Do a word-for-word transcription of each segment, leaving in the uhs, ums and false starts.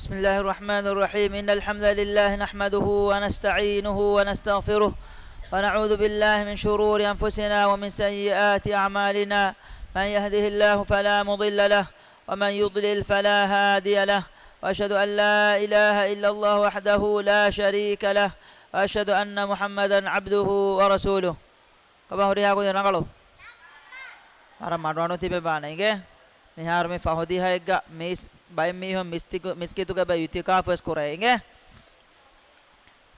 بسم الله الرحمن الرحيم. إن الحمد لله نحمده ونستعينه ونستغفره، ونعوذ بالله من شرور أنفسنا ومن سيئات أعمالنا. من يهده الله فلا مضل له، ومن يضلل فلا هادي له، وأشهد أن لا إله إلا الله وحده لا شريك له، وأشهد أن محمدا عبده ورسوله. ކޮބާ ހުރިހާ ކުދިން ރަނގަޅު؟ ވަރަށް މަޑުމަޑުން ތިބެވާނެ އިނގޭ. މިހާރު މި ފަހު ދިހައެއްގަ މީސް ބައެއް މީހުން މިސްތިގު-، މިސްކިތުގަ ބައި އިތިކާފު ވެސް ކުރޭ އިނގޭ.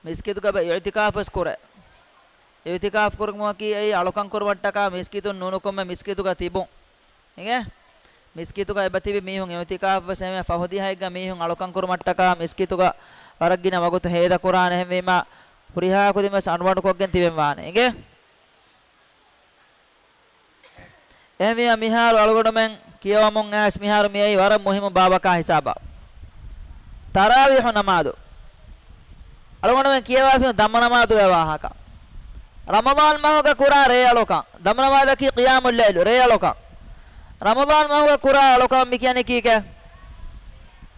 މިސްކިތުގަ ބައި އިތިކާފު ވެސް ކުރޭ. އިތިކާފު ކުރުމަކީ އެއީ އަޅުކަން ކުރުމަށްޓަކާ މިސްކިތުން ނުނުކުމެ މިސްކިތުގަ ތިބުން. އިނގޭ؟ މިސްކިތުގަ އެބަތިބި މީހުން އިއުތިކާފުވެސް އެހެންވެ ފަހު ދިހައެއްގަ މީހުން އަޅުކަން ކުރުމަށްޓަކާ މިސްކިތުގަ ވަރަށް ގިނަ ވަގުތު ހޭދަކުރާނެ. އެހެންވީމާ ހުރިހާ ކުދިންވެސް އަޑުމަޑުކޮށްގެން ތިބެން ވާނެ. އިނގޭ؟ އެހެންވީމާ މިހާރު އަޅުގަނޑުމެން ކިޔަވަމުން އައިސް މިހާރު މިއައީ ވަރަށް މުހިއްމު ބާބަކާ ހިސާބަށް. ތަރާވީހު ނަމާދު. އަޅުގަނޑުމެން ކިޔަވާފިން ދަމު ނަމާދުގެ ވާހަކަ. ރަމަޟާން މަހުގަ ކުރާ ރޭ އަޅުކަން. ދަމު ނަމާދަކީ ޤިޔާމުއްލައިލު، ރޭ އަޅުކަން. ރަމަޟާން މަހުގަ ކުރާ އަޅުކަން މި ކިޔަނީ ކީކޭ؟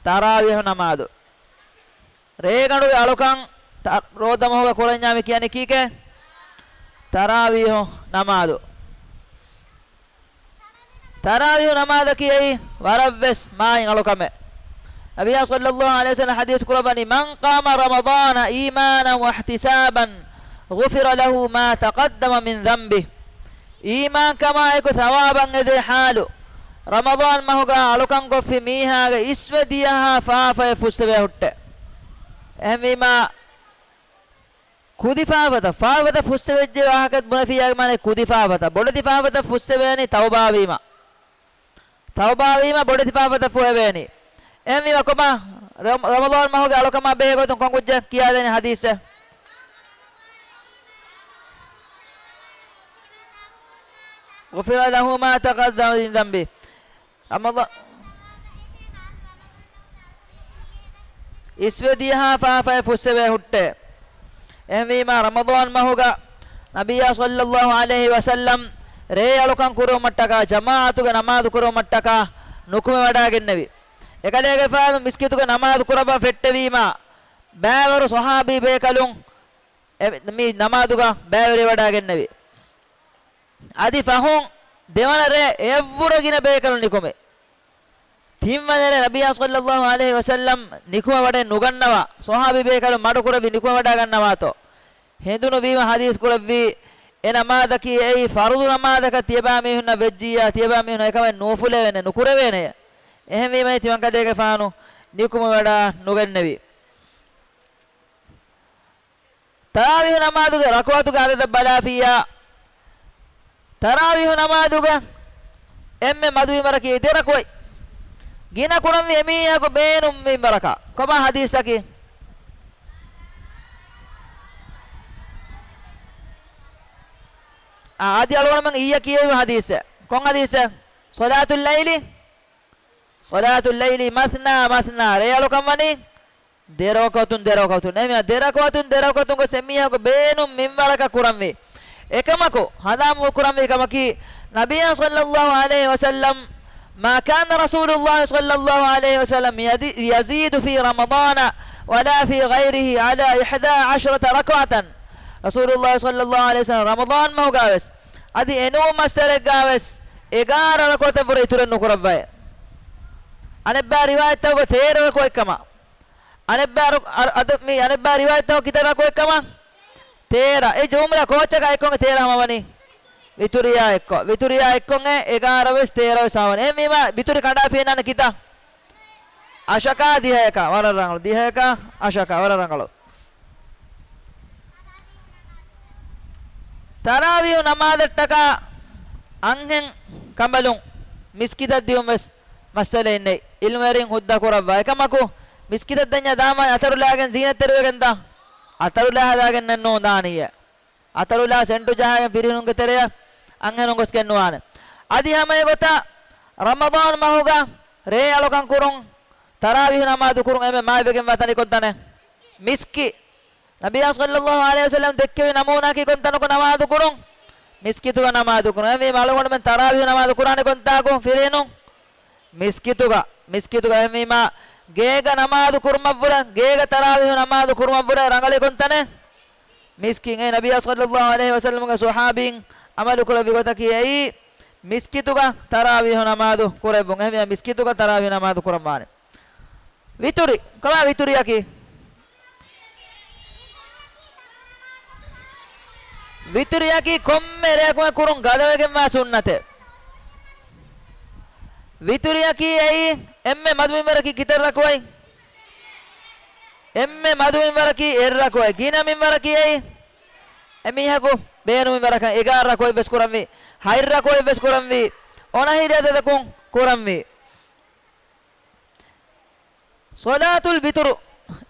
ތަރާވީހު ނަމާދު. ރޭގަނޑުގެ އަޅުކަން ތަ-، ރޯދަ މަހުގަ ކުރަންޏާ މި ކިޔަނީ ކީކޭ؟ ތަރާވީހު ނަމާދު. ތަރާވީހު ނަމާދަކީ އެއީ ވަރަށްވެސް މާތް އަޅުކަމެއް. ނަބިއްޔާ ޞައްލައްލާހު ޢަލައިހި ވަސައްލަމަ ޙަދީޘް ކުރައްވަނީ، "من قام رمضان إيمانا واحتسابا غفر له ما تقدم من ذنبه." އީމާންކަމާއެކު ސަވާބަށް އެދޭ ޙާލު، ރަމަޟާން މަހުގަ އަޅުކަންކޮށްފި މީހާގެ އިސްވެ ދިޔަހާ ފާފައެއް ފުއްސެވޭ ހުއްޓޭ. އެހެންވީމާ، ކުދި ފާފަތައް، ފާފަތައް ފުއްސެވެއްޖެ ވާހަކަ ބުނެފިއްޔާގެ މާނަ ކުދި ފާފަތައް، ބޮޑެތި ފާފަތައް ފުއްސެވޭނީ ތައުބާވީމަ. ތައުބާވީމަ ބޮޑެތި ފާފަތައް ފުއެވޭނީ. އެހެންވީމަ ކޮބާ؟ ރަމަ-، ރަމަޟާން މަހުގެ އަޅުކަމާ ބެހޭ ގޮތުން ކޮން ކުއްޖެއް ކިޔާދޭނީ ޙަދީޘެއް؟ غفر له ما تقدم من ذنبه. ރަމަޟާ-، އިސްވެ ދިޔަހާ ފާފައެއް ފުއްސެވޭ ހުއްޓޭ. އެހެންވީމާ، ރަމަޟާން މަހުގަ ނަބިއްޔާ ޞައްލައްލާހު ޢަލައިހި ވަސައްލަމް ރޭ އަޅުކަން ކުރުވުމަށްޓަކާ، ޖަމާޢަތުގެ ނަމާދު ކުރުވުމަށްޓަކާ ނުކުމެވަޑައިގެންނެވި. އެކަލޭގެފާނު މިސްކިތުގަ ނަމާދު ކުރައްވާ ފެއްޓެވީމާ، ބައިވަރު ޞަޙާބީ ބޭކަލުން އެ-، މި ނަމާދުގަ ބައިވެރިވަޑައިގެންނެވި. އަދި ފަހުން ދެވަނަ ރޭ އެއަށްވުރެ ގިނަ ބޭކަލުން ނިކުމެ. ތިންވަނަ ރޭ ނަބިއްޔާ ޞައްލައްލާހު ޢަލައިހި ވަސައްލަމް ނިކުމެވަޑައެއް ނުގަންނަވާ، ޞަޙާބީ ބޭކަލުން މަޑުކުރެއްވި ނިކުމެވަޑައިގަންނަވާތޯ. ހެނދުނު ވީމަ ޙަދީޘް ކުރެއްވީ، އެ ނަމާދަކީ އެއީ ފަރުޟު ނަމާދަކަށް ތިޔަބައިމީހުންނަށް ވެއްޖިއްޔާ، ތިޔަބައިމީހުން އެކަމެއް ނޫފުލެވޭނެ، ނުކުރެވޭނެޔޭ. އެހެންވީމަ ތިމަންކަލޭގެފާނު ނިކުމެވަޑައި ނުގެންނެވި. ތަރާވީހު ނަމާދުގެ ރަކުޢަތުގެ ޢަދަދަށް ބަލާފިއްޔާ، ތަރާވީހު ނަމާދުގަ އެންމެ މަދު މިންވަރަކީ ދެ ރަކުޢަތް. ގިނަ ކުރަންވީ އެމީހަކު ބޭނުން މިންވަރަކަށް. ކޮބާ ޙަދީޘަކީ؟ އާ، އަދި އަޅުގަނޑުމެން އިއްޔެ ކިޔެވި ޙަދީޘެއް. ކޮން ޙަދީޘެއް؟ ޞަލާތުލް ލައިލި، ޞަލާތުލް ލައިލި މަސްނާ މަސްނާ. ރޭ އަޅުކަން ވަނީ ދެ ރަކުޢަތުން، ދެ ރަކުޢަތުން. އެހެންވީމަ، ދެ ރަކުޢަތުން، ދެ ރަކުޢަތުން ގޮސް އެމީހަކު ބޭނުން މިންވަރަކަށް ކުރަންވީ. އެކަމަކު، ހަނދާން ކުރަންވީ ކަމަކީ، ނަބިއްޔާ ޞައްލައްލާހު ޢަލައިހި ވަސައްލަމް، ما كان رسول الله صلى الله عليه وسلم يدي-، يزيد في رمضان ولا في غيره على إحدى عشرة ركعة. ރަސޫލުﷲ ޞައްލައްލާހު ޢަލައިހި ވަސައްލަމް ރަމަޟާން މަހުގަވެސް، އަދި އެނޫން މައްސަރެއްގަވެސް، އެގާރަ ރަކުޢަތަށްވުރެ އިތުރެއް ނުކުރައްވައެއް. އަނެއްބައި ރިވާޔަތްތަކުގަ ތޭރަ ރަކުޢަތްކަމަށް. އަނެއްބައި ރަ-، އަ-، އަދަ މި އަނެއްބައި ރިވާޔަތްތަކު ކިތައް ރަކުޢަތްކަމަށް؟ ތޭރަ. އެ ޖުމްލަ ކޯއްޗަކަށް އެއްކޮން ތޭރަ ހަމަވަނީ؟ ވިތުރިއާ އެއްކޮށް. ވިތުރިއާ އެއްކޮން އެ އެގާރަވެސް ތޭރަވެސް ހަމަވަނީ. އެހެންވީމަ ވިތުރި ކަނޑާފިންނާނެ ކިތައް؟ އަށަކާ ދިހަޔަކާ. ވަރަށް ރަނގަޅު. ދިހަޔަކާ އަށަކާ. ވަރަށް ރަނގަޅު. ތަރާވީހު ނަމާދަށްޓަކާ އަންހެން ކަނބަލުން މިސްކިތަށް ދިއުން ވެސް މައްސަލައެއް ނެތް. ޢިލްމުވެރިން ހުއްދަ ކުރައްވާ. އެކަމަކު، މިސްކިތަށް ދަންޏާ ދާމާ އަތަރުލާގެން ޒީނަތްތެރިވެގެންދާ. އަތަރުލާ ހަދާގެންނެއް ނޫން ދާނިއްޔެ. އަތަރުލާ ސެންޓު ޖަހާގެން ފިރިހެނުންގެ ތެރެޔަށް އަންހެނުން ގޮސްގެން ނުވާނެ. އަދި ހަމަ އެގޮތަށް ރަމަޟާން މަހުގަ ރޭ އަޅުކަން ކުރުން، ތަރާވީހު ނަމާދު ކުރުން އެންމެ މާތްވެގެންވާ ތަނެއް ކޮންތަނެއް؟ މިސްކި. ނަބިއްޔާ ޞައްލައްލާހު ޢަލައިހި ވަސައްލަމް ދެއްކެވި ނަމޫނާއަކީ ކޮންތަނަކު ނަމާދު ކުރުން؟ މިސްކިތުގަ ނަމާދު ކުރުން. އެހެންވީމަ އަޅުގަނޑުމެން ތަރާވީހު ނަމާދު ކުރާނީ ކޮންތާކު ފިރިހެނުން؟ މިސްކިތުގަ. މިސްކިތުގަ. އެހެންވީމަ ގޭގަ ނަމާދު ކުރުމަށްވުރެ، ގޭގަ ތަރާވީހު ނަމާދު ކުރުމަށްވުރެ ރަނގަޅިކޮން ތަނެއް؟ މިސްކިތް. އެއީ ނަބިއްޔާ ޞައްލައްލާހު ޢަލައިހި ވަސައްލަމްގެ ޞަޙާބީން ޢަމަލުކުރެއްވި ގޮތަކީ އެއީ، މިސްކިތުގަ ތަރާވީހު ނަމާދު ކުރެއްވުން. އެހެންވެ މިސްކިތުގަ ތަރާވީހު ނަމާދު ކުރަންވާނެ. ވިތުރި. ކޮބާ ވިތުރިއަކީ؟ ވިތުރިއަކީ ކޮންމެ ރެއަކު ކުރުން ގަދަވެގެންވާ ސުންނަތެއް. ވިތުރިއަކީ އެއީ، އެންމެ މަދު މިންވަރަކީ ކިތައް ރަކުޢަތް؟ އެންމެ މަދު މިންވަރަކީ އެއް ރަކުޢަތް. ގިނަ މިންވަރަކީ އެއީ، އެމީހަކު ބޭނުމިންވަރަކަށް އެގާރަ ރަކުޢަތްވެސް ކުރަންވީ، ހަތް ރަކުޢަތްވެސް ކުރަންވީ، އޮނަހިރި އަދަދަކުން ކުރަންވީ. ޞަލާތުލް ވިތުރު،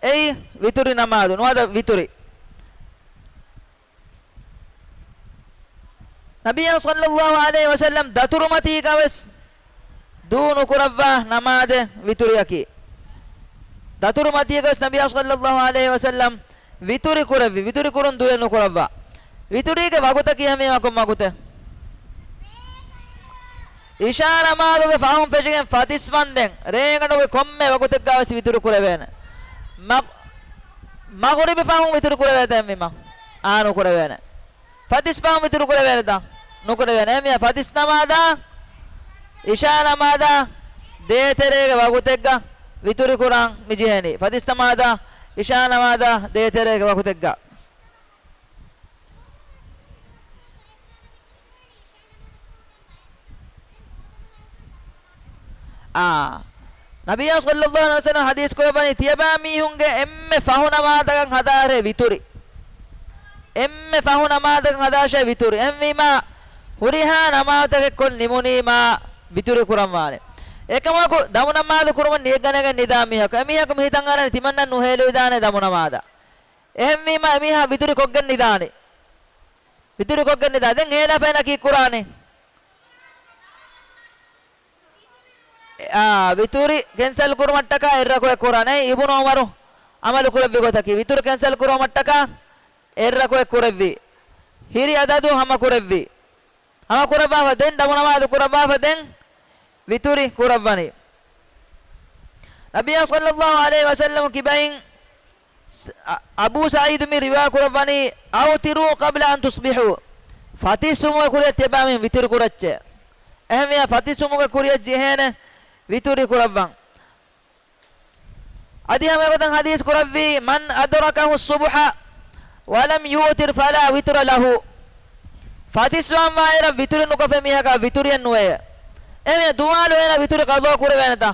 އެއީ ވިތުރި ނަމާދު، ނުވަތަ ވިތުރި. ނަބިއްޔާ ޞައްލައްލާހު ޢަލައިހި ވަސައްލަމް ދަތުރުމަތީގަވެސް ދޫ ނުކުރައްވާ ނަމާދެއް ވިތުރިއަކީ. ދަތުރުމަތީގަވެސް ނަބިއްޔާ ޞައްލައްލާހު ޢަލައިހި ވަސައްލަމް ވިތުރި ކުރެއްވި، ވިތުރި ކުރުން ދުވެ ނުކުރައްވާ. ވިތުރީގެ ވަގުތަކީ ހަމީ ކޮން ވަގުތެއް؟ އިޝާ ނަމާދުގެ ފަހުން ފެށިގެން ފަތިސް ވަންދެން ރޭގަނޑުގެ ކޮންމެ ވަގުތެއްގަވެސް ވިތުރި ކުރެވޭނެ. މަ-، މަޣުރިބި ފަހުން ވިތުރި ކުރެވޭތަ އެހެންވީމަ؟ އާ، ނުކުރެވޭނެ. ފަތިސް ފަހުން ވިތުރި ކުރެވޭނެތަ؟ ނުކުރެވޭނެ. އެހެންވީމަ ފަތިސް ނަމާދާ، އިޝާ ނަމާދާ ދޭތެރޭގެ ވަގުތެއްގަ ވިތުރި ކުރާން މިޖެހޭނީ. ފަތިސް ނަމާދާ، އިޝާ ނަމާދާ ދޭތެރޭގެ ވަގުތެއްގަ. އާ. ނަބިއްޔާ ޞައްލައްލާހު ޢަލައިހި ވަސައްލަމް ޙަދީޘް ކުރައްވަނީ، ތިޔަބައިމީހުންގެ އެންމެ ފަހު ނަމާދަކަށް ހަދާށޭ ވިތުރި. އެންމެ ފަހު ނަމާދަކަށް ހަދާށޭ ވިތުރި. އެހެންވީމާ، ހުރިހާ ނަމާދުތަކެއް ކޮށް ނިމުނީމާ، ވިތުރި ކުރަންވާނެ. އެކަމަކު، ދަމު ނަމާދު ކުރުމަށް ނިޔަތްގަނެގެން ނިދާ މީހަކު، އެމީހަކު މި ހިތަށް އަރާނެ ތިމަންނަ ނުހޭލިވިދާނެ ދަމު ނަމާދަށް. އެހެންވީމާ، އެމީހާ ވިތުރި ކޮށްގެން ނިދާނެ. ވިތުރި ކޮށްގެން ނިދާ. ދެން ހޭލާފައިން ކީއްކުރާނީ؟ އާ، ވިތުރި ކެންސަލް ކުރުމަށްޓަކާ އެއް ރަކުޢަތް ކުރާނެ. އިބުނު ޢުމަރު ޢަމަލު ކުރެއްވި ގޮތަކީ، ވިތުރި ކެންސަލް ކުރުމަށްޓަކާ އެއް ރަކުޢަތް ކުރެއްވި. ހިރި އަދަދު ހަމަ ކުރެއްވި. ހަމަ ކުރައްވާފަ ދެން ދަމު ނަމާދު ކުރައްވާފަ ދެން ވިތުރި ކުރައްވަނީ. ނަބިއްޔާ ޞައްލައްލާހު ޢަލައިހި ވަސައްލަމަ ކިބައިން ސް-، އަ-، އަބޫ ސަޢީދު މި ރިވާ ކުރައްވަނީ، "أوتروا قبل أن تصبحوا." ފަތިސްވުމުގެ ކުރިއަށް ތިޔަބައިމީހުން ވިތުރި ކުރައްޗޭ. އެހެންވިޔާ ފަތިސްވުމުގެ ކުރިއަށް ޖެހޭނެ ވިތުރި ކުރައްވަން. އަދި ހަމަ އެގޮތަށް ޙަދީޘް ކުރައްވީ، "من أدركه الصبح ولم يوتر فلا وتر له." ފަތިސްވާން ވާއިރަށް ވިތުރި ނުކޮށްފަ މީހަކަށް ވިތުރިއެއް ނުވެޔޭ. އެހެންވެ ދުވާލު އޭނަ ވިތުރި ޤަޟާ ކުރެވޭނެތަ؟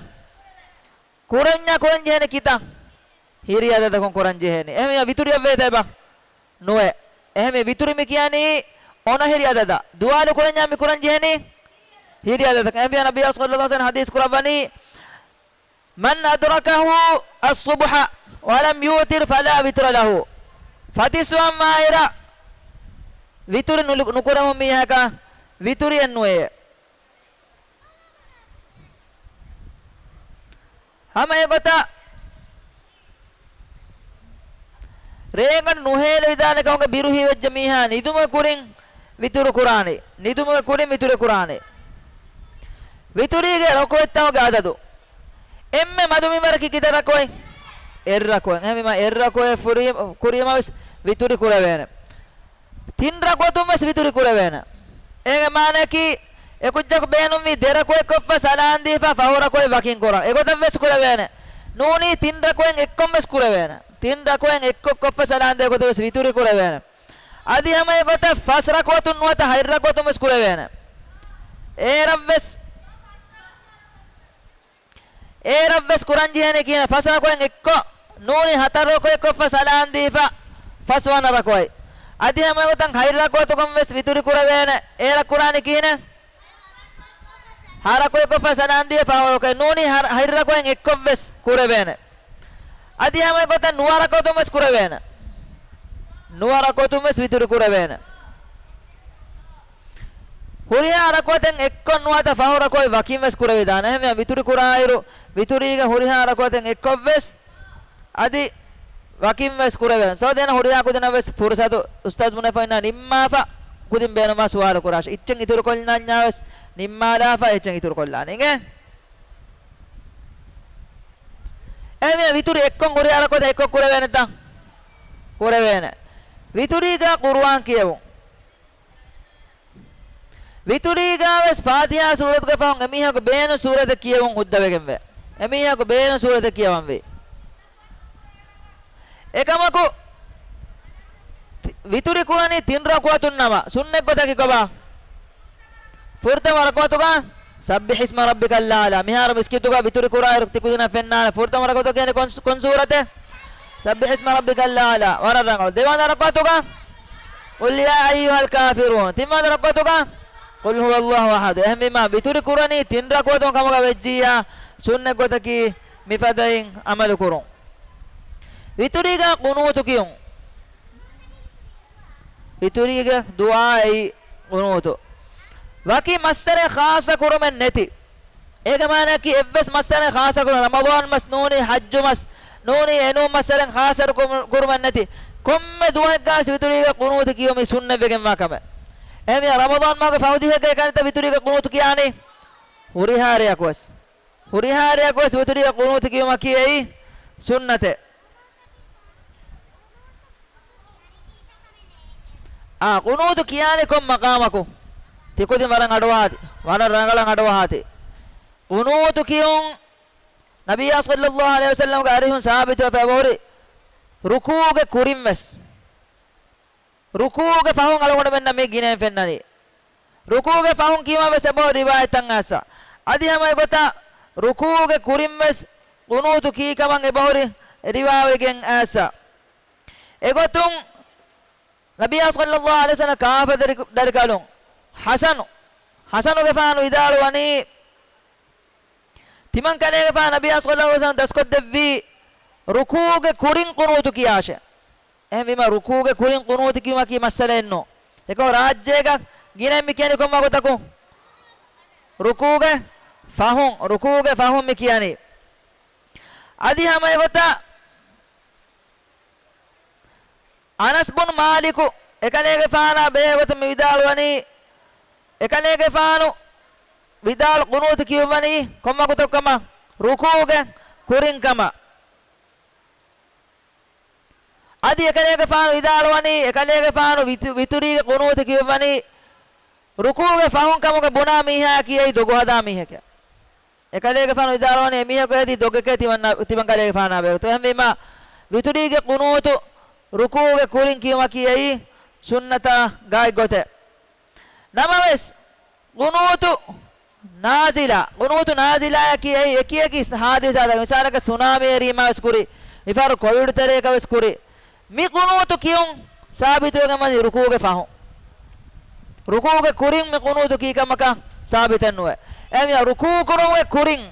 ކުރަންޏާ ކުރަން ޖެހޭނެ ކިތައް؟ ހިރި އަދަދަކުން ކުރަން ޖެހޭނީ. އެހެންވެ ވިތުރިއަށް ވޭތަ އެބަ؟ ނުވޭ. އެހެންވެ ވިތުރި މި ކިޔަނީ އޮނަހިރި އަދަދަށް. ދުވާލު ކުރަންޏާ މި ކުރަން ޖެހެނީ ހިރި އަދަދަކަށް. އެހެންވެ ނަބިއްޔާ ޞައްލައްލާހު ޢަލައިހި ވަސައްލަމަ ޙަދީޘް ކުރައްވަނީ، "من أدركه الصبح ولم يوتر فلا وتر له." ފަތިސްވާން ވާއިރަށް ވިތުރި ނުލި-، ނުކުރެވުނު މީހަކަށް ވިތުރިއެއް ނުވެޔޭ. ހަމަ އެގޮތަށް ރޭގަނޑު ނުހޭލިވިދާނެ ކަމުގެ ބިރު ހީވެއްޖެ މީހާ ނިދުމުގެ ކުރިން ވިތުރު ކުރާނީ. ނިދުމުގެ ކުރިން ވިތުރު ކުރާނީ. ވިތުރީގެ ރަކުޢަތްތަކުގެ އަދަދު. އެންމެ މަދު މިންވަރަކީ ކިތައް ރަކުޢަތް؟ އެއް ރަކުޢަތް. އެހެންވީމަ އެއް ރަކުޢަތް ފުރި-، ކުރީމަ ވެސް ވިތުރި ކުރެވޭނެ. ތިން ރަކުޢަތުން ވެސް ވިތުރި ކުރެވޭނެ. އޭގެ މާނައަކީ، އެކުއްޖަކު ބޭނުންވީ ދެ ރަކުޢަތް ކޮށްފަ ސަލާން ދީފަ ފަހު ރަކުޢަތް ވަކިން ކުރަން. އެގޮތަށް ވެސް ކުރެވޭނެ. ނޫނީ ތިން ރަކުޢަތް އެއްކޮށް ވެސް ކުރެވޭނެ. ތިން ރަކުޢަތް އެއްކޮށް ކޮށްފަ ސަލާން ދޭ ގޮތަށް ވެސް ވިތުރި ކުރެވޭނެ. އަދި ހަމަ އެގޮތަށް ފަސް ރަކުޢަތުން ނުވަތަ ހަތް ރަކުޢަތުން ވެސް ކުރެވޭނެ. އޭރަށް ވެސް އޭރަށް ވެސް ކުރަން ޖެހޭނީ ކިހިނެއް؟ ފަސް ރަކުޢަތް އެއްކޮށް، ނޫނީ ހަތަރު ރަކުޢަތް ކޮށްފަ ސަލާން ދީފަ، ފަސްވަނަ ރަކުޢަތް. އަދި ހަމަ އެގޮތަށް ހަތް ރަކުޢަތަކުން ވެސް ވިތުރި ކުރެވޭނެ. އޭރަށް ކުރާނީ ކިހިނެއް؟ ހަ ރަކުޢަތް ކޮށްފަ ސަލާން ދީފަ ފަހު ރަކުޢަތް. ނޫނީ ހަ-، ހަތް ރަކުޢަތް އެއްކޮށް ވެސް ކުރެވޭނެ. އަދި ހަމަ އެގޮތަށް ނުވަ ރަކުޢަތުން ވެސް ކުރެވޭނެ. ނުވަ ރަކުޢަތުން ވެސް ވިތުރި ކުރެވޭނެ. ހުރިހާ ރަކުޢަތެއް އެއްކޮށް ނުވަތަ ފަހު ރަކުޢަތް ވަކިން ވެސް ކުރެވިދާނެ. އެހެންވެ ވިތުރި ކުރާއިރު، ވިތުރީގެ ހުރިހާ ރަކުޢަތެއް އެއްކޮށް ވެސް އަދި ވަކިން ވެސް ކުރެވޭނެ. ސޯ ދެން ހުރިހާ ކުދިންނަށް ވެސް ފުރުސަތު އުސްތާޒް ބުނެފަ އިންނާ ނިންމާފަ ކުދިން ބޭނުމާ ސުވާލު ކުރާށި. އެއްޗެއް އިތުރު ކޮށްލަންޏާ ވެސް ނިންމާލާފަ އެއްޗެއް އިތުރު ކޮށްލާނެ. އިނގޭ؟ އެހެންވީމަ ވިތުރި އެއްކޮށް ހުރިހާ ރަކުޢަތަށް އެއްކޮށް ކުރެވޭނެތަ؟ ކުރެވޭނެ. ވިތުރީގަ ޤުރުއާން ކިޔެވުން. ވިތުރީގަ ވެސް ފާތިޙާ ސޫރަތުގެ ފަހުން އެމީހަކު ބޭނުން ސޫރަތެއް ކިޔެވުން ހުއްދަވެގެންވޭ. އެމީހަކު ބޭނުން ސޫރަތެއް ކިޔަވަންވީ. އެކަމަކު، ތި-، ވިތުރި ކުރަނީ ތިން ރަކުޢަތުން ނަމަ، ސުންނަތް ގޮތަކީ ކޮބާ؟ ފުރަތަމަ ރަކުޢަތުގަ ސައްބިޙިސްމަ ރައްބިކަލް އަޢްލާ. މިހާރު މިސްކިތުގަ ވިތުރި ކުރާއިރު ތިކުދިންނަށް ފެންނާނެ. ފުރަތަމަ ރަކުޢަތު ކިޔަނީ ކޮން، ކޮން ސޫރަތެއް؟ ސައްބިޙިސްމަ ރައްބިކަލް އަޢްލާ. ވަރަށް ރަނގަޅު. ދެވަނަ ރަކުޢަތުގަ ޤުލް ޔާ އައްޔުހަލް ކާފިރޫން. ތިންވަނަ ރަކުޢަތުގަ ޤުލް ހުވައްލާހު އަޙަދު. އެހެންވީމަ ވިތުރި ކުރަނީ ތިން ރަކުޢަތުން ކަމުގަ ވެއްޖިއްޔާ، ސުންނަތް ގޮތަކީ މިފަދައިން ޢަމަލު ކުރުން. ވިތުރީގަ ޤުނޫތު ކިޔުން. ވިތުރީގެ ދުޢާ އެއީ ޤުނޫތު. ވަކި މައްސަލައެއް ޚާއްޞަ ކުރުމެއް ނެތި. އޭގެ މާނައަކީ އެއްވެސް މައްސަލައެއް ޚާއްޞަ ކުރުމެއް، ރަމަޟާން މަސް ނޫނީ، ޙައްޖު މަސް ނޫނީ، އެނޫން މައްސަލައެއް ޚާއްޞަ ކުރު-، ކުރުމެއް ނެތި. ކޮންމެ ދުވަހެއްގަ ވެސް ވިތުރީގެ ޤުނޫތު ކިޔުމީ ސުންނަތް ވެގެންވާ ކަމެއް. އެހެންވެ ރަމަޟާން މަހުގެ ފަހު ދިހައެއްގައި ކަންތައް ވިތުރީގެ ޤުނޫތު ކިޔާނީ ހުރިހާ ރެއަކު ވެސް. ހުރިހާ ރެއަކު ވެސް ވިތުރީގެ ޤުނޫތު ކިޔުމަކީ އެއީ ސުންނަތެއް. އާ، ޤުނޫތު ކިޔާނީ ކޮން މަޤާމަކު؟ ތިކުދިން ވަރަށް އަޑުއަހާތި. ވަރަށް ރަނގަޅަށް އަޑުއަހާތި. ޤުނޫތު ކިޔުން ނަބިއްޔާ ޞައްލައްލާހު ޢަލައިހި ވަސައްލަމްގެ އަރިހުން ސާބިތުވެފަ އެބަހުރި ރުކޫޢުގެ ކުރިން ވެސް. ރުކޫޢުގެ ފަހުން އަޅުގަނޑުމެންނަށް މި ގިނައިން ފެންނަނީ. ރުކޫޢުގެ ފަހުން ކިޔުމަށް ވެސް އެބަހުރި ރިވާޔަތްތައް އައިސްފަ. އަދި ހަމަ އެގޮތަށް ރުކޫޢުގެ ކުރިން ވެސް ޤުނޫތު ކީ ކަމަށް އެބަހުރި ރިވާވެގެން އައިސްފަ. އެގޮތުން ނަބިއްޔާ ޞައްލައްލާހު ޢަލައިހި ވަސައްލަމް ކާފަ ދަރި-، ދަރިކަލުން ޙަސަނު، ޙަސަނުގެފާނު ވިދާޅުވަނީ، ތިމަން ކަލޭގެފާނު ނަބިއްޔާ ޞައްލައްލާހު ޢަލައިހި ވަސައްލަމް ދަސްކޮށްދެއްވީ ރުކޫޢުގެ ކުރިން ޤުނޫތު ކިޔާށޭ. އެހެންވީމަ ރުކޫޢުގެ ކުރިން ޤުނޫތު ކިޔުމަކީ މައްސަލައެއް ނޫން. އެކަމަކު ރާއްޖޭގަ ގިނައިން މި ކިޔަނީ ކޮން ވަގުތަކު؟ ރުކޫޢުގެ ފަހުން، ރުކޫޢުގެ ފަހުން މި ކިޔަނީ. އަދި ހަމަ އެގޮތަށް އަނަސް ބުން މާލިކު އެކަލޭގެފާނާ ބެހޭ ގޮތުން މި ވިދާޅުވަނީ، އެކަލޭގެފާނު ވިދާޅު ޤުނޫތު ކިޔުއްވަނީ ކޮން ވަގުތަކު ކަމަށް؟ ރުކޫޢުގެ ކުރިން ކަމަށް. އަދި އެކަލޭގެފާނު ވިދާޅުވަނީ، އެކަލޭގެފާނު ވިތު-، ވިތުރީގެ ޤުނޫތު ކިޔުއްވަނީ ރުކޫޢުގެ ފަހުން ކަމުގަ ބުނާ މީހާއަކީ އެއީ ދޮގު ހަދާ މީހެކޭ. އެކަލޭގެފާނު ވިދާޅުވަނީ އެމީހަކު ހެދީ ދޮގެކޭ ތިމަން-، ތިމަން ކަލޭގެފާނާ ބެހޭގޮތުން. އެހެންވީމަ، ވިތުރީގެ ޤުނޫތު ރުކޫޢުގެ ކުރިން ކިޔުމަކީ އެއީ ސުންނަތާ ގާތް ގޮތެއް. ނަމަވެސް، ޤުނޫތު ނާޒިލާ، ޤުނޫތު ނާޒިލާއަކީ އެއީ އެކި އެކި ޙާދިސާތަކަށް، މިސާލަކަށް ސުނާމީ އެރީމާ ވެސް ކުރި، މިފަހަރު ކޮވިޑް ތެރޭގަ ވެސް ކުރި، މި ޤުނޫތު ކިޔުން ސާބިތުވެގެން ވަނީ ރުކޫޢުގެ ފަހުން. ރުކޫޢުގެ ކުރިން މި ޤުނޫތު ކީ ކަމަކަށް ސާބިތެއް ނުވޭ. އެހެންވީމަ ރުކޫޢު ކުރުމުގެ ކުރިން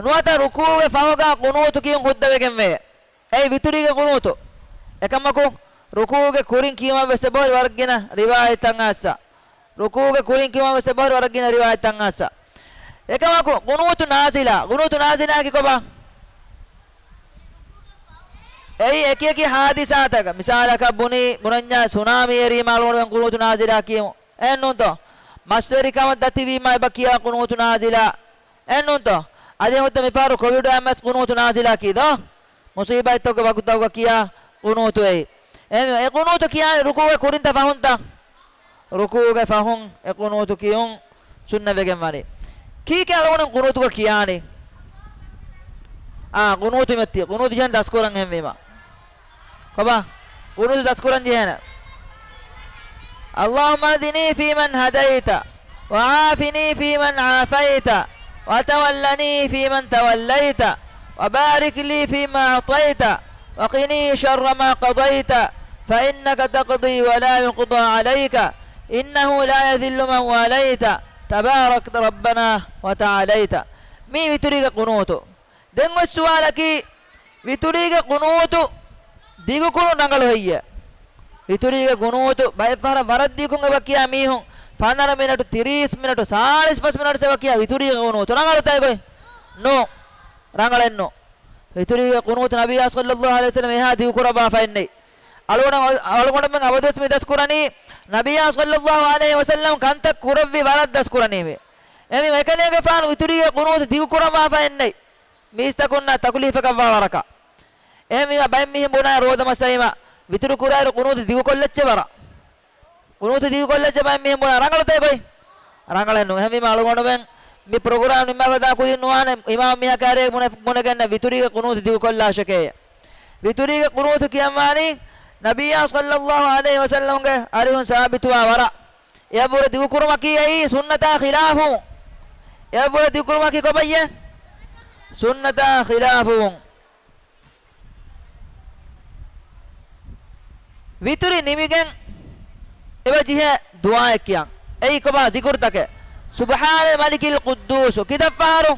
ނުވަތަ ރުކޫޢުގެ ފަހުގަ ޤުނޫތު ކިޔުން ހުއްދަވެގެންވޭ. އެއީ ވިތުރީގެ ޤުނޫތު. އެކަމަކު، ރުކޫޢުގެ ކުރިން ކިޔުމަށް ވެސް އެބަހުރި ވަރަށް ގިނަ ރިވާޔަތްތައް އައިސްފަ. ރުކޫޢުގެ ކުރިން ކިޔުމަށް ވެސް އެބަހުރި ވަރަށް ގިނަ ރިވާޔަތްތައް އައިސްފަ. އެކަމަކު، ޤުނޫތު ނާޒިލާ، ޤުނޫތު ނާޒިލާއަކީ ކޮބާ؟ އެއީ އެކި އެކި ޙާދިސާތަކަށް، މިސާލަކަށް ބުނީ، ބުނަންޏާ ސުނާމީ އެރީމާ އަޅުގަނޑުމެން ޤުނޫތު ނާޒިލާ ކިޔަމު. އެހެންނޫންތޯ؟ މަސްވެރިކަމަށް ދަތިވީމާ އެބަ ކިޔާ ޤުނޫތު ނާޒިލާ. އެހެންނޫންތޯ؟ އަދި އެހުއްދަ މިފަހަރު ކޮވިޑު އައިމަސް ޤުނޫތު ނާޒިލާ ކީ ދޯ؟ މުޞީބާތްތަކުގެ ވަގުތަކުގަ ކިޔާ ޤުނޫތު އެއީ. އެ، އެ ޤުނޫތު ކިޔާނީ ރުކޫޢުގެ ކުރިންތަ ފަހުންތަ؟ ރުކޫޢުގެ ފަހުން އެ ޤުނޫތު ކިޔުން ސުންނަތް ވެގެން ވަނީ. ކީކޭ އަޅުގަނޑު ޤުނޫތުގަ ކިޔާނީ؟ އާ، ޤުނޫތު މެއްތި. ޤުނޫތު ޖެހެން ދަސްކުރަން އެހެންވީމަ. ކޮބާ؟ ޤުނޫތު ދަސްކުރަން ޖެހޭނެ. اللهم اهدني فيمن هديت، وعافني فيمن عافيت، وتولني فيمن توليت، وبارك لي فيما أعطيت، وقني شر ما قضيت، فإنك تقضي ولا يقضى عليك، إنه لا يذل من واليت، تباركت ربنا وتعاليت. މީ ވިތުރީގެ ޤުނޫތު. ދެން އޮތް ސުވާލަކީ، ވިތުރީގެ ޤުނޫތު ދިގުކުރުން ރަނގަޅު ހެއްޔޭ؟ ވިތުރީގެ ޤުނޫތު ބައެއް ފަހަރަށް ވަރަށް ދިގުން އެބަ ކިޔާ މީހުން ފަނަރަ މިނެޓު، ތިރީސް މިނެޓު، ސާޅީސް ފަސް މިނެޓު އެބަ ކިޔާ ވިތުރީގެ ޤުނޫތު. ރަނގަޅުތަ އެގޮތް؟ ނޫން. ރަނގަޅެއްނު. ވިތުރީގެ ޤުނޫތު ނަބިއްޔާ ޞައްލައްލާހު ޢަލައިހި ވަސައްލަމަ އެހާ ދިގުކުރައްވާފައެއްނެތް. އަޅުގަނޑު، އަޅުގަނޑުމެން އަބަދުވެސް މި ދަސްކުރަނީ، ނަބިއްޔާ ޞައްލައްލާހު ޢަލައިހި ވަސައްލަމަ ކަންތައް ކުރެއްވި ވަރަށް ދަސްކުރަނީމޭ. އެހެންވީމަ އެކަލޭގެފާނު ވިތުރީގެ ޤުނޫތު ދިގުކުރައްވާފައެއްނެތް. މީސްތަކުންނަށް ތަކުލީފަކަށްވާ ވަރަކަށް. އެހެންވީމަ ބައެއް މީހުން ބުނާ ރޯދަ މަސް އައީމަ ވިތުރު ކުރާއިރު ޤުނޫތު ދިގުކޮށްލައްޗޭ ވަރަށް. ޤުނޫތު ދިގުކޮށްލައްޗޭ ބައެއް މީހުން ބުނާ ރަނގަޅުތޭ ގޮތް؟ ރަނގަޅެއް ނޫން. އެހެންވީމަ އަޅުގަނޑުމެން މި ޕްރޮގްރާމް ނިންމާފަދާ ކުދިން ނުވާނެ އިމާމް މީހަކާ އެރޭ ބުނެ، ބުނެގެންނަ ވިތުރީގެ ޤުނޫތު ދިގުކޮށްލާށެކޭ. ވިތުރީގެ ޤުނޫތު ކިޔަންވާނީ ނަބިއްޔާ ޞައްލައްލާހު ޢަލައިހި ވަސައްލަމްގެ އަރިހުން ސާބިތުވާ ވަރަށް. އެއަށްވުރެ ދިގުކުރުމަކީ އެއީ ސުންނަތާ ޚިލާފު. އެއަށްވުރެ ދިގުކުރުމަކީ ކޮބައްޔޭ؟ ސުންނަތާ ޚިލާފުވުން. ވިތުރި ނިމިގެން އެބަ ޖެހޭ ދުޢާއެއް ކިޔަން. އެއީ ކޮބާ ޒިކުރުތަކެއް؟ ސުބްޙާނަލް މަލިކިލް ޤުއްދޫސު. ކިތައް ފަހަރު؟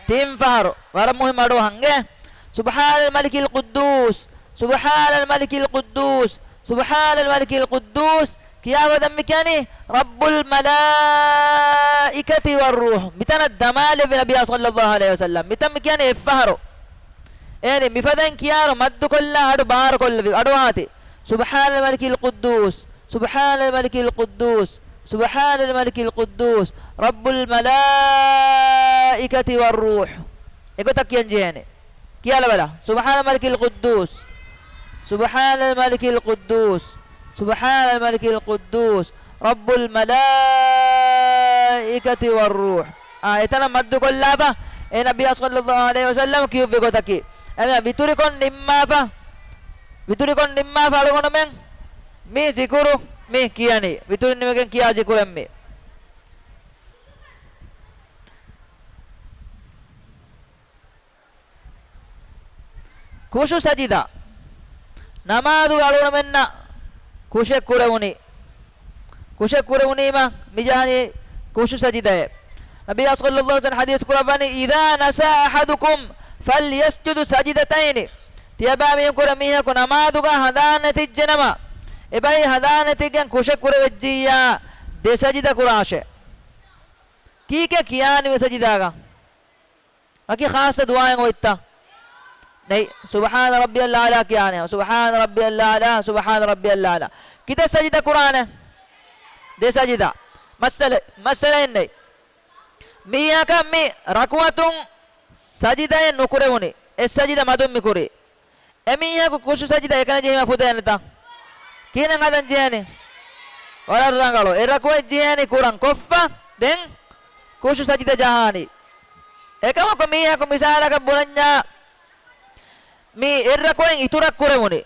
ތިން ފަހަރު. ވަރަށް މުހިއްމު އަޑުއަހަން އޭ. ސުބްޙާނަލް މަލިކިލް ޤުއްދޫސް، ސުބްޙާނަލް މަލިކިލް ޤުއްދޫސް، ސުބްޙާނަލް މަލިކިލް ޤުއްދޫސް ކިޔާފަދަ މި ކިޔަނީ ރައްބުލް މަލާއިކަތި ވައްރޫޙް. މިތަނަށް ދަމާލެއްވި ނަބިއްޔާ ޞައްލައްލާހު ޢަލައިހި ވަސައްލަމް. މިތަން މި ކިޔަނީ އެއްފަހަރު. އޭނި މިފަދައިން ކިޔާއިރު މައްދުކޮށްލާ އަޑު ބާރުކޮށްލެވި އަޑުއަހާތި. ސުބްޙާނަލް މަލިކިލް ޤުއްދޫސް، ސުބްޙާނަލް މަލިކިލް ޤުއްދޫސް، ސުބްޙާނަލް މަލިކިލް ޤުއްދޫސް، ރައްބުލް މަލާއިކަތި ވައްރޫޙް. އެގޮތަށް ކިޔަން ޖެހޭނެ. ކިޔާލަބަލަ. ސުބްޙާނަލް މަލިކިލް ޤުއްދޫސް، ސުބްޙާނަލް މަލިކިލް ޤުއްދޫސް، ސުބްޙާނަލް މަލިކިލް ޤުއްދޫސް، ރައްބުލް މަލާއިކަތި ވައްރޫޙް. އާ، އެތަނަށް މައްދުކޮށްލާފަ، އެ ނަބިއްޔާ ޞައްލައްލާހު ޢަލައިހި ވަސައްލަމް ކިޔުއްވި ގޮތަކީ. އެމެ ވިތުރިކޮށް ނިންމާފަ، ވިތުރިކޮށް ނިންމާފަ އަޅުގަނޑުމެން މި ޒިކުރު މި ކިޔަނީ. ވިތުރި ނިމިގެން ކިޔާ ޒިކުރެއް މި. ޚުޝޫޢު ސަޖިދާ. ނަމާދުގަ އަޅުގަނޑުމެންނަށް ޚުޝޫޢު ކުރެވުނީ. ޚުޝޫޢު ކުރެވުނީމަ މި ޖަހަނީ ޚުޝޫޢު ސަޖިދައެއް. ނަބިއްޔާ ޞައްލައްލާހު ޢަލައިހި ވަސައްލަމް ޙަދީޘް ކުރައްވަނީ، إذا نسى أحدكم فليسجد سجدتين. ތިޔަބައިމީހުން ކުރެ މީހަކު ނަމާދުގަ ހަނދާން ނެތިއްޖެނަމަ، އެބައި ހަނދާން ނެތިގެން ޚުޝޫޢު ކުރެވިއްޖިއްޔާ ދެ ސަޖިދަ ކުރާށޭ. ކީކޭ ކިޔާނީ މި ސަޖިދާގަ؟ އަކި ޚާއްޞަ ދުޢާއެއް އޮތްތަ؟ ނެތް. ސުބްޙާނަ ރައްބިޔަލް އަޢްލާ ކިޔާނެ. ސުބްޙާނަ ރައްބިޔަލް އަޢްލާ، ސުބްޙާނަ ރައްބިޔަލް އަޢްލާ. ކިތައް ސަޖިދަ ކުރާނެ؟ ދެ ސަޖިދަ. މައްސަލަ، މައްސަލައެއް ނެތް. މީހަކަށް މި ރަކުޢަތުން ސަޖިދައެއް ނުކުރެވުނީ. އެއް ސަޖިދަ މަދުން މި ކުރީ. އެމީހަކު ޚުޝޫޢު ސަޖިދަ އެކަނި ޖެހީމަ ފުދޭނެތަ؟ ކިހިނެއް ހަދަން ޖެހޭނީ؟ ވަރަށް ރަނގަޅު. އެއް ރަކުޢަތް ޖެހޭނީ ކުރަން ކޮށްފަ، ދެން ޚުޝޫޢު ސަޖިދަ ޖަހާނީ. އެކަމަކު މީހަކު މިސާލަކަށް ބުނަންޏާ މި އެއް ރަކުޢަތް އިތުރަށް ކުރެވުނީ.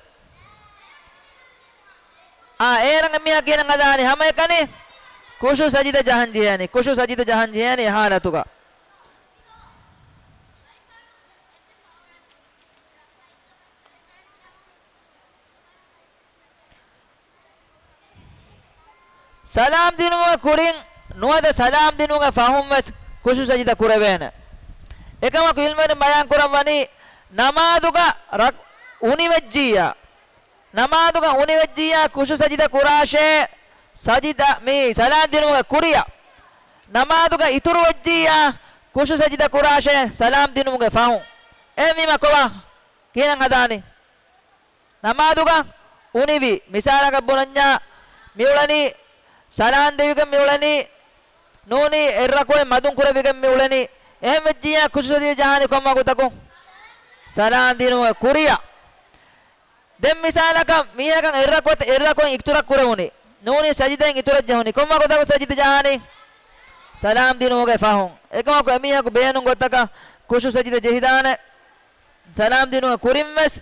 އާ، އޭރަން އެމީހާ ކިހިނެއް ހަދާނީ؟ ހަމައެކަނި ޚުޝޫޢު ސަޖިދަ ޖަހަން ޖެހޭނީ. ޚުޝޫޢު ސަޖިދަ ޖަހަން ޖެހޭނީ އެ ޙާލަތުގަ. ސަލާމް ދިނުމުގެ ކުރިން ނުވަތަ ސަލާމް ދިނުމުގެ ފަހުން ވެސް ޚުޝޫޢު ސަޖިދަ ކުރެވޭނެ. އެކަމަކު ޢިލްމުވެރިން ބަޔާން ކުރައްވަނީ، ނަމާދުގަ ރަ-، އުނިވެއްޖިއްޔާ، ނަމާދުގަ އުނިވެއްޖިއްޔާ ޚުޝޫޢު ސަޖިދަ ކުރާށޭ، ސަޖިދަ މި ސަލާމް ދިނުމުގެ ކުރިއަށް. ނަމާދުގަ އިތުރުވެއްޖިއްޔާ ޚުޝޫޢު ސަޖިދަ ކުރާށޭ، ސަލާމް ދިނުމުގެ ފަހުން. އެހެންވީމަ ކޮބާ ކިހިނެއް ހަދާނީ؟ ނަމާދުގަ އުނިވި، މިސާލަކަށް ބުނަންޏާ، މިއުޅެނީ ސަލާން ދެވިގެން މިއުޅެނީ، ނޫނީ އެއް ރަކުޢަތް މަދުން ކުރެވިގެން މިއުޅެނީ. އެހެން ވެއްޖިއްޔާ ޚުޝޫޢު ސަޖިދަ ޖަހާނީ ކޮން ވަގުތަކު؟ ސަލާން ދިނުމުގެ ކުރިއަށް. ދެން މިސާލަކަށް މީހަކަށް އެއް ރަކުޢަތް، އެއް ރަކުޢަތް އިތުރަށް ކުރެވުނީ، ނޫނީ ސަޖިދައިން އިތުރަށް ޖެހުނީ، ކޮން ވަގުތަކު ސަޖިދަ ޖަހާނީ؟ ސަލާމް ދިނުމުގެ ފަހުން. އެކަމަކު އެމީހަކު ބޭނުން ގޮތަކަށް ޚުޝޫޢު ސަޖިދަ ޖެހިދާނެ. ސަލާމް ދިނުމުގެ ކުރިން ވެސް،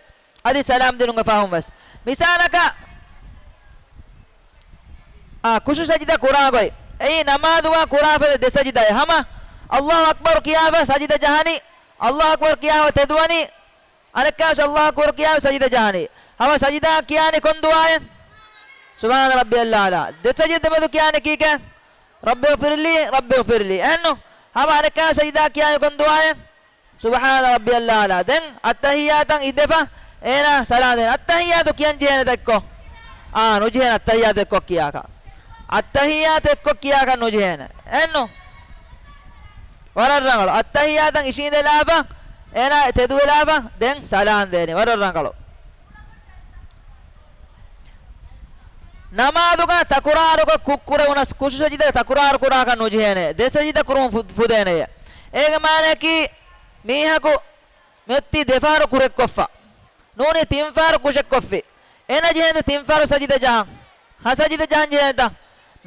އަދި ސަލާމް ދިނުމުގެ ފަހުން ވެސް. މިސާލަކަށް، އާ، ޚުޝޫޢު ސަޖިދަ ކުރާ ގޮތް. އެއީ ނަމާދުގަ ކުރާ ފަދަ ދެ ސަޖިދައެއް. ހަމަ އައްލާހު އަކްބަރު ކިޔާފަ ސަޖިދަ ޖަހަނީ، އައްލާހު އަކްބަރު ކިޔާފަ ތެދުވަނީ، އަނެއްކާވެސް އައްލާހު އަކްބަރު ކިޔާފަ ސަޖިދަ ޖަހަނީ. ހަމަ ސަޖިދަ ކިޔާނީ ކޮން ދުޢާއެއް؟ ސުބްޙާނަ ރައްބިޔަލް އަޢްލާ. ދެ ސަޖިދަ ދެމެދު ކިޔާނީ ކީކޭ؟ ރައްބި އިޣްފިރްލީ، ރައްބި އިޣްފިރްލީ. އެހެންނު؟ ހަމަ އަނެއްކާވެސް ސަޖިދަ ކިޔާނީ ކޮން ދުޢާއެއް؟ ސުބްޙާނަ ރައްބިޔަލް އަޢްލާ. ދެން އައްތަޙިއްޔާތަށް އިއްދެފަ އޭނާ ސަލާމް ދޭނެ. އައްތަޙިއްޔާތު ކިޔަން ޖެހޭނެތަ އެއްކޮށް؟ އާ، ނުޖެހޭނެ އައްތަޙިއްޔާތު އެއްކޮށް ކިޔާކަށް. އައްތަޙިއްޔާތު އެއްކޮށް ކިޔާކަށް ނުޖެހޭނެ. އެހެންނު؟ ވަރަށް ރަނގަޅު. އައްތަޙިއްޔާތަށް އިށީނދެލާފަ، އޭނާ ތެދުވެލާފަ، ދެން ސަލާމް ދޭނެ. ވަރަށް ރަނގަޅު. ނަމާދުގަ ތަކުރާރުކޮށް ކުށް ކުރެވުނަސް ޚުޝޫޢު ސަޖިދަ ތަކުރާރު ކުރާކަށް ނުޖެހޭނެ. ދެ ސަޖިދަ ކުރުމުން ފު-، ފުދޭނެޔޭ. އޭގެ މާނައަކީ، މީހަކު މިއޮތީ ދެފަހަރު ކުށެއްކޮށްފަ. ނޫނީ ތިންފަހަރު ކުށެއްކޮށްފި. އޭނަ ޖެހޭނެ ތިންފަހަރު ސަޖިދަ ޖަހަން. ހަ ސަޖިދަ ޖަހަން ޖެހޭނެތަ؟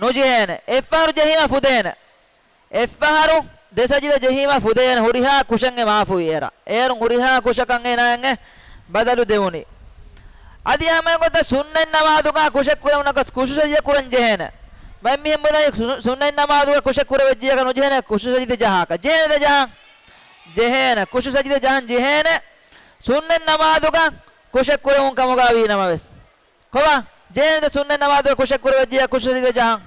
ނުޖެހޭނެ. އެއްފަހަރު ޖެހީމަ ފުދޭނެ. އެއްފަހަރު ދެ ސަޖިދަ ޖެހީމަ ފުދޭނެ. ހުރިހާ ކުށެއް އެ މާފުވި އޭރަށް. އޭރުން ހުރިހާ ކުށަކަށް އޭނާއަށް އެ ބަދަލު ދެވުނީ. އަދި ހަމައެގޮތަށް ސުންނަތް ނަމާދުގަ ކުށެއް ކުރެވުނަކަސް ކުށު ސަޖިދަ ކުރަން ޖެހޭނެ. ބައެއް މީހުން ބުނަނީ ސު-، ސުންނަތް ނަމާދުގަ ކުށެއް ކުރެވިއްޖެޔާކަށް ނުޖެހޭނެ ކުށު ސަޖިދަ ޖަހާކަށް. ޖެހޭނެތަ ޖަހަން؟ ޖެހޭނެ. ކުށު ސަޖިދަ ޖަހަން ޖެހޭނެ. ސުންނަތް ނަމާދުގަ ކުށެއް ކުރެވުން ކަމުގަ ވީ ނަމަވެސް. ކޮބާ؟ ޖެހޭނެތަ ސުންނަތް ނަމާދުގަ ކުށެއް ކުރެވިއްޖެޔާ ކުށު ސަޖިދަ ޖަހަން؟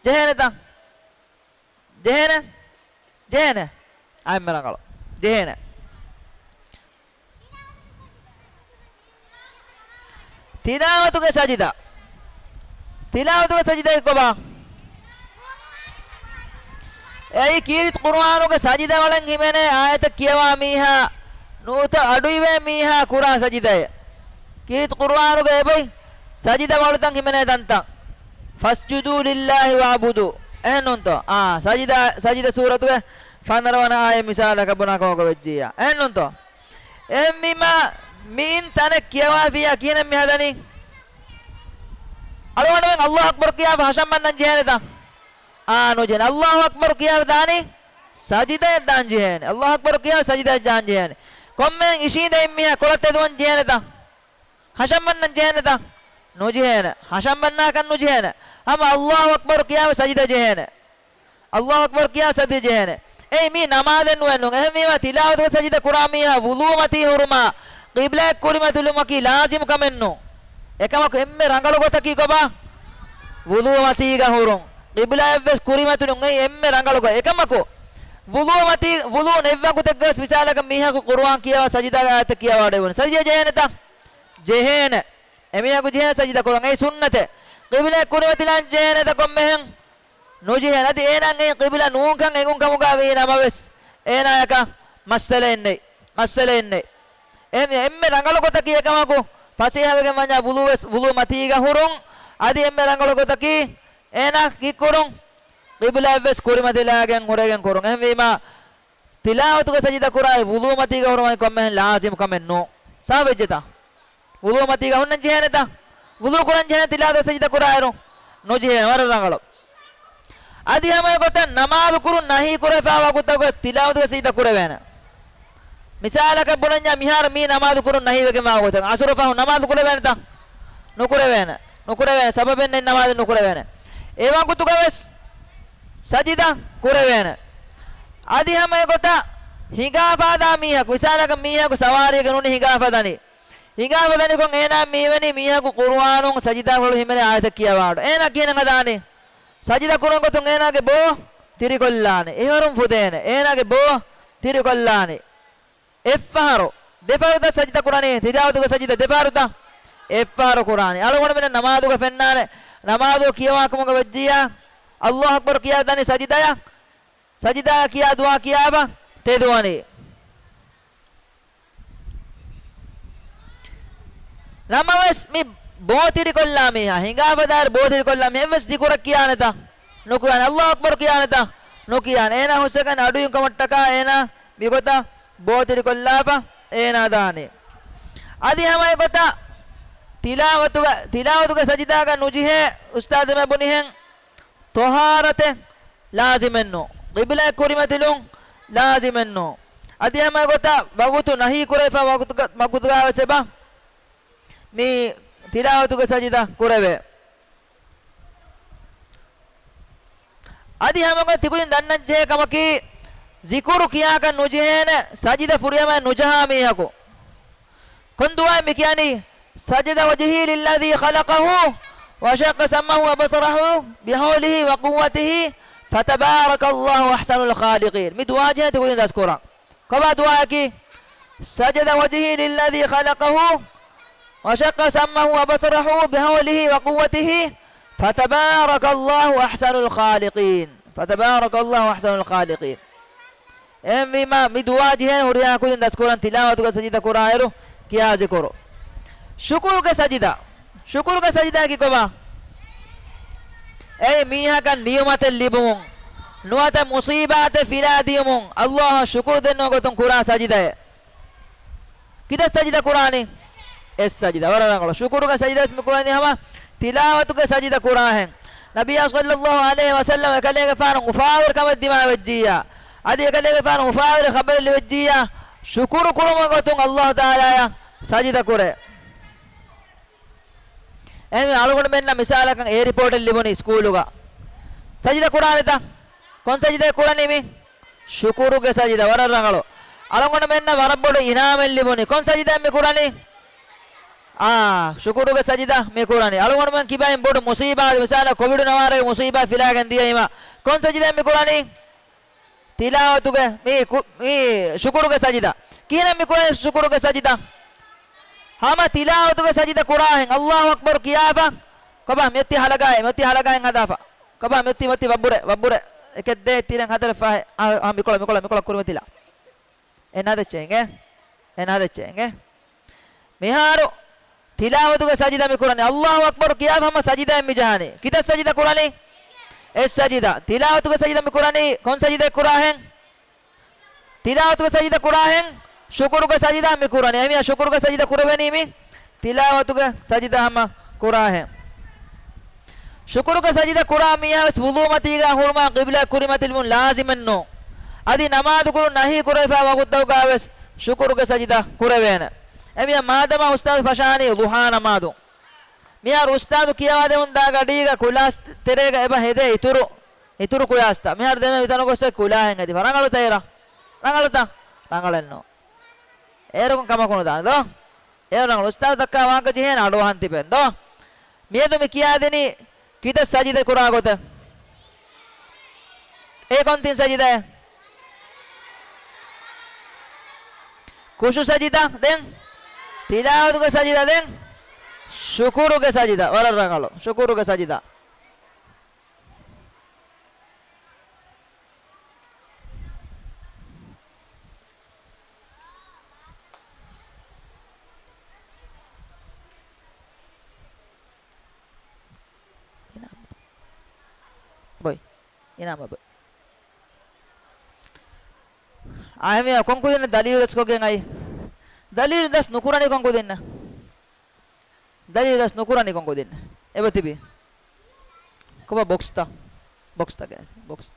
ޖެހޭނެތަ؟ ޖެހޭނެ؟ ޖެހޭނެ؟ އާ، އެންމެ ރަނގަޅު. ޖެހޭނެ. ތިލާވަތުގެ ސަޖިދަ. ތިލާވަތުގެ ސަޖިދައެއް ކޮބާ؟ އެއީ ކީރިތި ޤުރުއާނުގެ ސަޖިދަ ވަޅަށް ހިމެނޭ އާޔަތަށް ކިޔަވާ މީހާ ނުވަތަ އަޑުއިވޭ މީހާ ކުރާ ސަޖިދައެއް. ކީރިތި ޤުރުއާނުގަ އެބައި ސަޖިދަ ވަޅުތައް ހިމެނޭ ތަންތަން. فاسجدوا لله واعبدوا. އެހެންނޫންތޯ؟ އާ، ސަޖިދަ، ސަޖިދަ ސޫރަތުގެ ފަނަރަވަނަ އާޔަތް މިސާލަކަށް ބުނާ ކަމަކަށް ވެއްޖިއްޔާ. އެހެންނޫންތޯ؟ އެހެންވީމާ، މިއިން ތަނެއް ކިޔަވާފިއްޔާ ކިހިނެއް މި ހަދަނީ؟ އަޅުގަނޑުމެން އައްލާހު އަކްބަރު ކިޔާފަ ހަށަން ބަންނަން ޖެހޭނެތަ؟ އާ، ނުޖެހޭނެ. އައްލާހު އަކްބަރު ކިޔާފަ ދާނީ ސަޖިދައަށް ދާން ޖެހޭނެ. އައްލާހު އަކްބަރު ކިޔާފަ ސަޖިދައަށް ދާން ޖެހޭނެ. ކޮންމެހެން އިށީނދެ އިން މީހާ ކޮޅަށް ތެދުވަން ޖެހޭނެތަ؟ ހަށަން ބަންނަން ޖެހޭނެތަ؟ ނުޖެހޭނެ. ހަށަން ބަންނާކަށް ނުޖެހޭނެ. ހަމަ އައްލާހު އަކްބަރު ކިޔާފަ ސަޖިދަ ޖެހޭނެ. އައްލާހު އަކްބަރު ކިޔާ ސަޖިދަ ޖެހޭނެ. އެއީ މީ ނަމާދެއް ނުވެ ނޫން. އެހެންވީމާ ތިލާވަތުގެ ސަޖިދަ ކުރާ މީހާ ވުޟޫ މަތީ ހުރުމާ، ޤިބްލައަށް ކުރިމަތިލުމަކީ ލާޒިމް ކަމެއް ނޫން. އެކަމަކު އެންމެ ރަނގަޅު ގޮތަކީ ކޮބާ؟ ވުޟޫ މަތީގަ ހުރުން. ޤިބްލައަށްވެސް ކުރިމަތިލުން އެއީ އެންމެ ރަނގަޅު ގޮތް. އެކަމަކު ވުޟޫ މަތީ، ވުޟޫ ނެތް ވަގުތެއްގަވެސް މިސާލަކަށް މީހަކު ޤުރުއާން ކިޔަވާ ސަޖިދާގަ އާޔަތެއް ކިޔަވާ ވަޑައިގެން ސަޖިދަ ޖެހޭނެތަ؟ ޖެހޭނެ. އެމީހަކު ޖެހޭ ސަޖިދަ ކުރަން. އެއީ ސުންނަތެއް. ޤިބްލައަށް ކުރިމަތިލާން ޖެހޭނެތަ ކޮންމެހެން؟ ނުޖެހޭނެ. އަދި އޭނާ އެއީ ޤިބްލަ ނޫންކަން އެނގުން ކަމުގަ ވީ ނަމަވެސް، އޭނާޔަކަށް މައްސަލައެއް ނެތް. މައްސަލައެއް ނެތް. އެ-، އެންމެ ރަނގަޅު ގޮތަކީ އެކަމަކު، ފަސޭހަވެގެން ވަންޏާ ވުޟޫވެސް، ވުޟޫ މަތީގަ ހުރުން. އަދި އެންމެ ރަނގަޅު ގޮތަކީ އޭނާ ކީއްކުރުން؟ ޤިބްލައަށްވެސް ކުރިމަތިލާގެން ހުރެގެން ކުރުން. އެހެންވީމާ، ތިލާވަތުގެ ސަޖިދަ ކުރާއި ވުޟޫ މަތީގަ ހުރުމަކީ ކޮންމެހެން ލާޒިމް ކަމެއް ނޫން. ސާފުވެއްޖެތަ؟ ވުޟޫ މަތީގަ ހުންނަން ޖެހޭނެތަ؟ ވުޟޫ ކުރަން ޖެހޭނެ ތިލާވަތުގެ ސަޖިދަ ކުރާއިރު؟ ނުޖެހޭނެ. ވަރަށް ރަނގަޅު. އަދި ހަމައެގޮތަށް ނަމާދު ކުރުން ނަހީ ކުރެފާ ވަގުތަކުވެސް ތިލާވަތުގެ ސަޖިދަ ކުރެވޭނެ. މިސާލަކަށް ބުނަންޏާ މިހާރު މީ ނަމާދު ކުރުން ނަހީވެގެންވާ ވަގުތަކަށް އަސުރު ފަހު ނަމާދު ކުރެވޭނެތަ؟ ނުކުރެވޭނެ. ނުކުރެވޭނެ. ސަބަބެއް ނެތް ނަމާދެއް ނުކުރެވޭނެ. އެ ވަގުތުގަވެސް ސަޖިދަ ކުރެވޭނެ. އަދި ހަމައެގޮތަށް ހިނގާފާދާ މީހަކު، މިސާލަކަށް މީހަކު ސަވާރީގަ ނޫނީ ހިނގާފަދަނީ. ހިނގާފަދަނިކޮށް އޭނާ މީވެނީ މީހަކު ޤުރުއާނުން ސަޖިދާފުޅު ހިމެނޭ އާޔަތެއް ކިޔަވާޑު. އޭނާ ކިހިނެއް ހަދާނީ؟ ސަޖިދަ ކުރަން ގޮތުން އޭނާގެ ބޯ ތިރިކޮށްލާނެ. އެހެންވީމަ ފުދޭނެ. އޭނާގެ ބޯ ތިރިކޮށްލާނެ. އެއްފަހަރު. ދެފަހަރުތަ ސަޖިދަ ކުރަނީ؟ ތިލާވަތުގެ ސަޖިދަ ދެފަހަރުތަ؟ އެއްފަހަރު ކުރާނީ. އަޅުގަނޑުމެން ނަމާދުގަ ފެންނާނެ. ނަމާދު ކިޔަވާ ކަމުގަ ވެއްޖިއްޔާ، އައްލާހު އަކްބަރު ކިޔާ ދާނީ ސަޖިދަޔަށް. ސަޖިދާ ކިޔާ ދުޢާ ކިޔާފަ ތެދުވަނީ. ނަމަވެސް މި ބޯތިރިކޮށްލާ މީހާ، ހިނގާފަދައިރު ބޯތިރިކޮށްލާ މީހާ އެއްވެސް ޒިކުރެއް ކިޔާނެތަ؟ ނުކިޔާނެ. އައްލާހު އަކްބަރު ކިޔާނެތަ؟ ނުކިޔާނެ. އޭނާ ހުސްއެކަނި އަޑުއިވުން ކަމަށްޓަކާ އޭނާ މިގޮތަށް ބޯތިރިކޮށްލާފަ އޭނާ ދާނީ. އަދި ހަމައެގޮތަށް ތިލާވަތުގަ، ތިލާވަތުގެ ސަޖިދާގަ ނުޖެހޭ އުސްތާޛުމެ ބުނިހެން ޠަހާރަތެއް ލާޒިމެއްނު. ޤިބްލައަށް ކުރިމަތިލުން ލާޒިމެއްނު. އަދި ހަމަ ގޮތަށް ވަގުތު ނަހީ ކުރެވިފަ ވަގުތުގަ، ވަގުތުގަވެސް އެބަ މި ތިލާވަތުގެ ސަޖިދަ ކުރެވޭ. އަދި ހަމަގަ ތިކުދިން ދަންނަންޖެހޭ ކަމަކީ، ޒިކުރު ކިޔާކަށް ނުޖެހޭނެ، ސަޖިދަ ފުރިހަމައަށް ނުޖަހާ މީހަކު. ކޮން ދުޢާއެއް މި ކިޔަނީ؟ سجد وجهي للذي خلقه وشق سمعه وبصره بحوله وقوته فتبارك الله أحسن الخالقين. މި ދުޢާ ޖެހޭ ތިކުދިން ދަސްކުރަން. ކޮބާ ދުޢާއަކީ؟ سجد وجهي للذي خلقه وشق سمعه وبصره بحوله وقوته فتبارك الله أحسن الخالقين. فتبارك الله أحسن الخالقين. އެހެންވީމާ، މި ދުޢާ ޖެހޭ ހުރިހާ ކުދިން ދަސްކުރަން ތިލާވަތުގެ ސަޖިދަ ކުރާއިރު ކިޔާ ޒިކުރު. ޝުކުރުގެ ސަޖިދަ. ޝުކުރުގެ ސަޖިދައަކީ ކޮބާ؟ އެއީ މީހަކަށް ނިޢުމަތެއް ލިބުމުން. ނުވަތަ މުޞީބާތެއް ފިލާދިޔުމުން ﷲ އަށް ޝުކުރު ދެންނެވުމަށް ގޮތުން ކުރާ ސަޖިދައެއް. ކިތައް ސަޖިދަ ކުރާނީ؟ އެއް ސަޖިދަ. ވަރަށް ރަނގަޅު. ޝުކުރުގެ ސަޖިދަ ވެސް މި ކުރަނީ ހަމަ ތިލާވަތުގެ ސަޖިދަ ކުރާހެން. ނަބިއްޔާ ޞައްލައްލާހު ޢަލައިހި ވަސައްލަމަ އެކަލޭގެފާނު މުފާވެރިކަމަށް ދިމާވެއްޖިއްޔާ، އަދި އެކަލޭގެފާނު މުފާވެރި ޚަބަރެއް ލިބިއްޖިއްޔާ، ޝުކުރު ކުރުމުގެ ގޮތުން ﷲ ތަޢާލާއަށް ސަޖިދަ ކުރޭ. އެހެންވެ، އަޅުގަނޑުމެންނަށް މިސާލަކަށް އެ ރިޕޯޓެއް ލިބުނީ ސްކޫލުގަ ސަޖިދަ ކުރާނެތަ؟ ކޮން ސަޖިދައެއް ކުރަނީ މި؟ ޝުކުރުގެ ސަޖިދަ. ވަރަށް ރަނގަޅު. އަޅުގަނޑުމެންނަށް ވަރަށް ބޮޑު އިނާމެއް ލިބުނީ. ކޮން ސަޖިދައެއް މި ކުރަނީ؟ އާ، ޝުކުރުގެ ސަޖިދަ މި ކުރަނީ. އަޅުގަނޑުމެން ކިބައިން ބޮޑު މުޞީބާތެއް، މިސާލަށް ކޮވިޑު ނަވާރަގެ މުޞީބާ ފިލާގެން ދިޔައީމަ، ކޮން ސަޖިދައެއް މި ކުރަނީ؟ ތިލާވަތުގެ މި ކު-، މި ޝުކުރުގެ ސަޖިދަ. ކިހިނެއް މި ކުރަނީ ޝުކުރުގެ ސަޖިދަ؟ ހަމަ ތިލާވަތުގެ ސަޖިދަ ކުރާހެން، ﷲ އަކްބަރު ކިޔާފަ. ކޮބާ މިއޮތީ ހަލަގާއެއް، މިއޮތީ ހަލަގާއެއް ހަދާފަ. ކޮބާ މިއޮތީ، މިއޮތީ ވައްބުރެ، ވައްބުރެ. އެކެއް ދޭއް ތިރެއް ހަތަރެއް ފަހެއް. އާ، އާ، މިކޮޅަށް، މިކޮޅަށް، މިކޮޅަށް ކުރިމަތިލާ. އެ ނާދެއްޗެއް އިނގޭ. އެ ނާދެއްޗެއް އިނގޭ. މިހާރު ތިލާވަތުގެ ސަޖިދަ މި ކުރަނީ. ﷲ އަކްބަރު ކިޔާފަ ހަމަ ސަޖިދައެއް މި ޖަހާނީ. ކިތައް ސަޖިދަ ކުރަނީ؟ އެއް ސަޖިދަ. ތިލާވަތުގެ ސަޖިދަ މި ކުރަނީ ކޮން ސަޖިދައެއް ކުރާހެން؟ ތިލާވަތުގެ ސަޖިދަ ކުރާހެން، ޝުކުރުގެ ސަޖިދަ މި ކުރަނީ. އެމީހާ ޝުކުރުގެ ސަޖިދަ ކުރެވެނީ މި ތިލާވަތުގެ ސަޖިދަ ހަމަ ކުރާހެން. ޝުކުރުގެ ސަޖިދަ ކުރާ މީހާ ވެސް ވުޟޫ މަތީގަ ހުރުމާ ޤިބްލާ ކުރިމަތިލުމުން ލާޒިމެއްނޫން. އަދި ނަމާދު ކުރުން ނަހީ ކުރެވިފާ ވަގުތުތަކުގަ ވެސް ޝުކުރުގެ ސަޖިދަ ކުރެވޭނެ. އެމީހާ މާދަމާ އުސްތާޛު ފަށާނީ ޟުޙާ ނަމާދު. މިހާރު އުސްތާޛު ކިޔަވާދެމުން ދާ ގަޑީގަ ކުލާސް ތެރޭގަ އެބަ ހެދޭ އިތުރު، އިތުރު ކުލާސްތައް. މިހާރު ދެންމެ މިތަނު ގޮސް އެ ކުލާހެއް ހެދިފަ. ރަނގަޅުތަ އޭރަށް؟ ރަނގަޅުތަ؟ ރަނގަޅެއްނު. އޭރަކުން ކަމަކު ނުދާނެ ދޯ؟ އޭރު ރަނގަޅު. އުސްތާޛު ދައްކާ ވާހަކަ ޖެހޭނެ އަޑުއަހަން ތިބެން ދޯ؟ މިއަދު މި ކިޔާދިނީ ކިތައް ސަޖިދަ ކުރާ ގޮތެއް؟ އެ ކޮން ތިން ސަޖިދައެއް؟ ޚުޝޫޢު ސަޖިދަ، ދެން ތިލާވަތުގެ ސަޖިދަ، ދެން ޝުކުރުގެ ސަޖިދަ. ވަރަށް ރަނގަޅު. ޝުކުރުގެ ސަޖިދަ. ބޮއި. އިނާމަށް ބޮއި. އާއެމީ ކޮން ކުދިންނެއް ދަލީލު ދަސްކޮށްގެން އައީ؟ ދަލީލު ދަސް ނުކުރަނީ ކޮން ކުދިންނެއް؟ ދަލީލު ދަސް ނުކުރަނީ ކޮން ކުދިންނެއް؟ އެބަ ތިބީ. ކޮބާ ބޮކްސްތައް؟ ބޮކްސްތަކެއް. ބޮކްސް.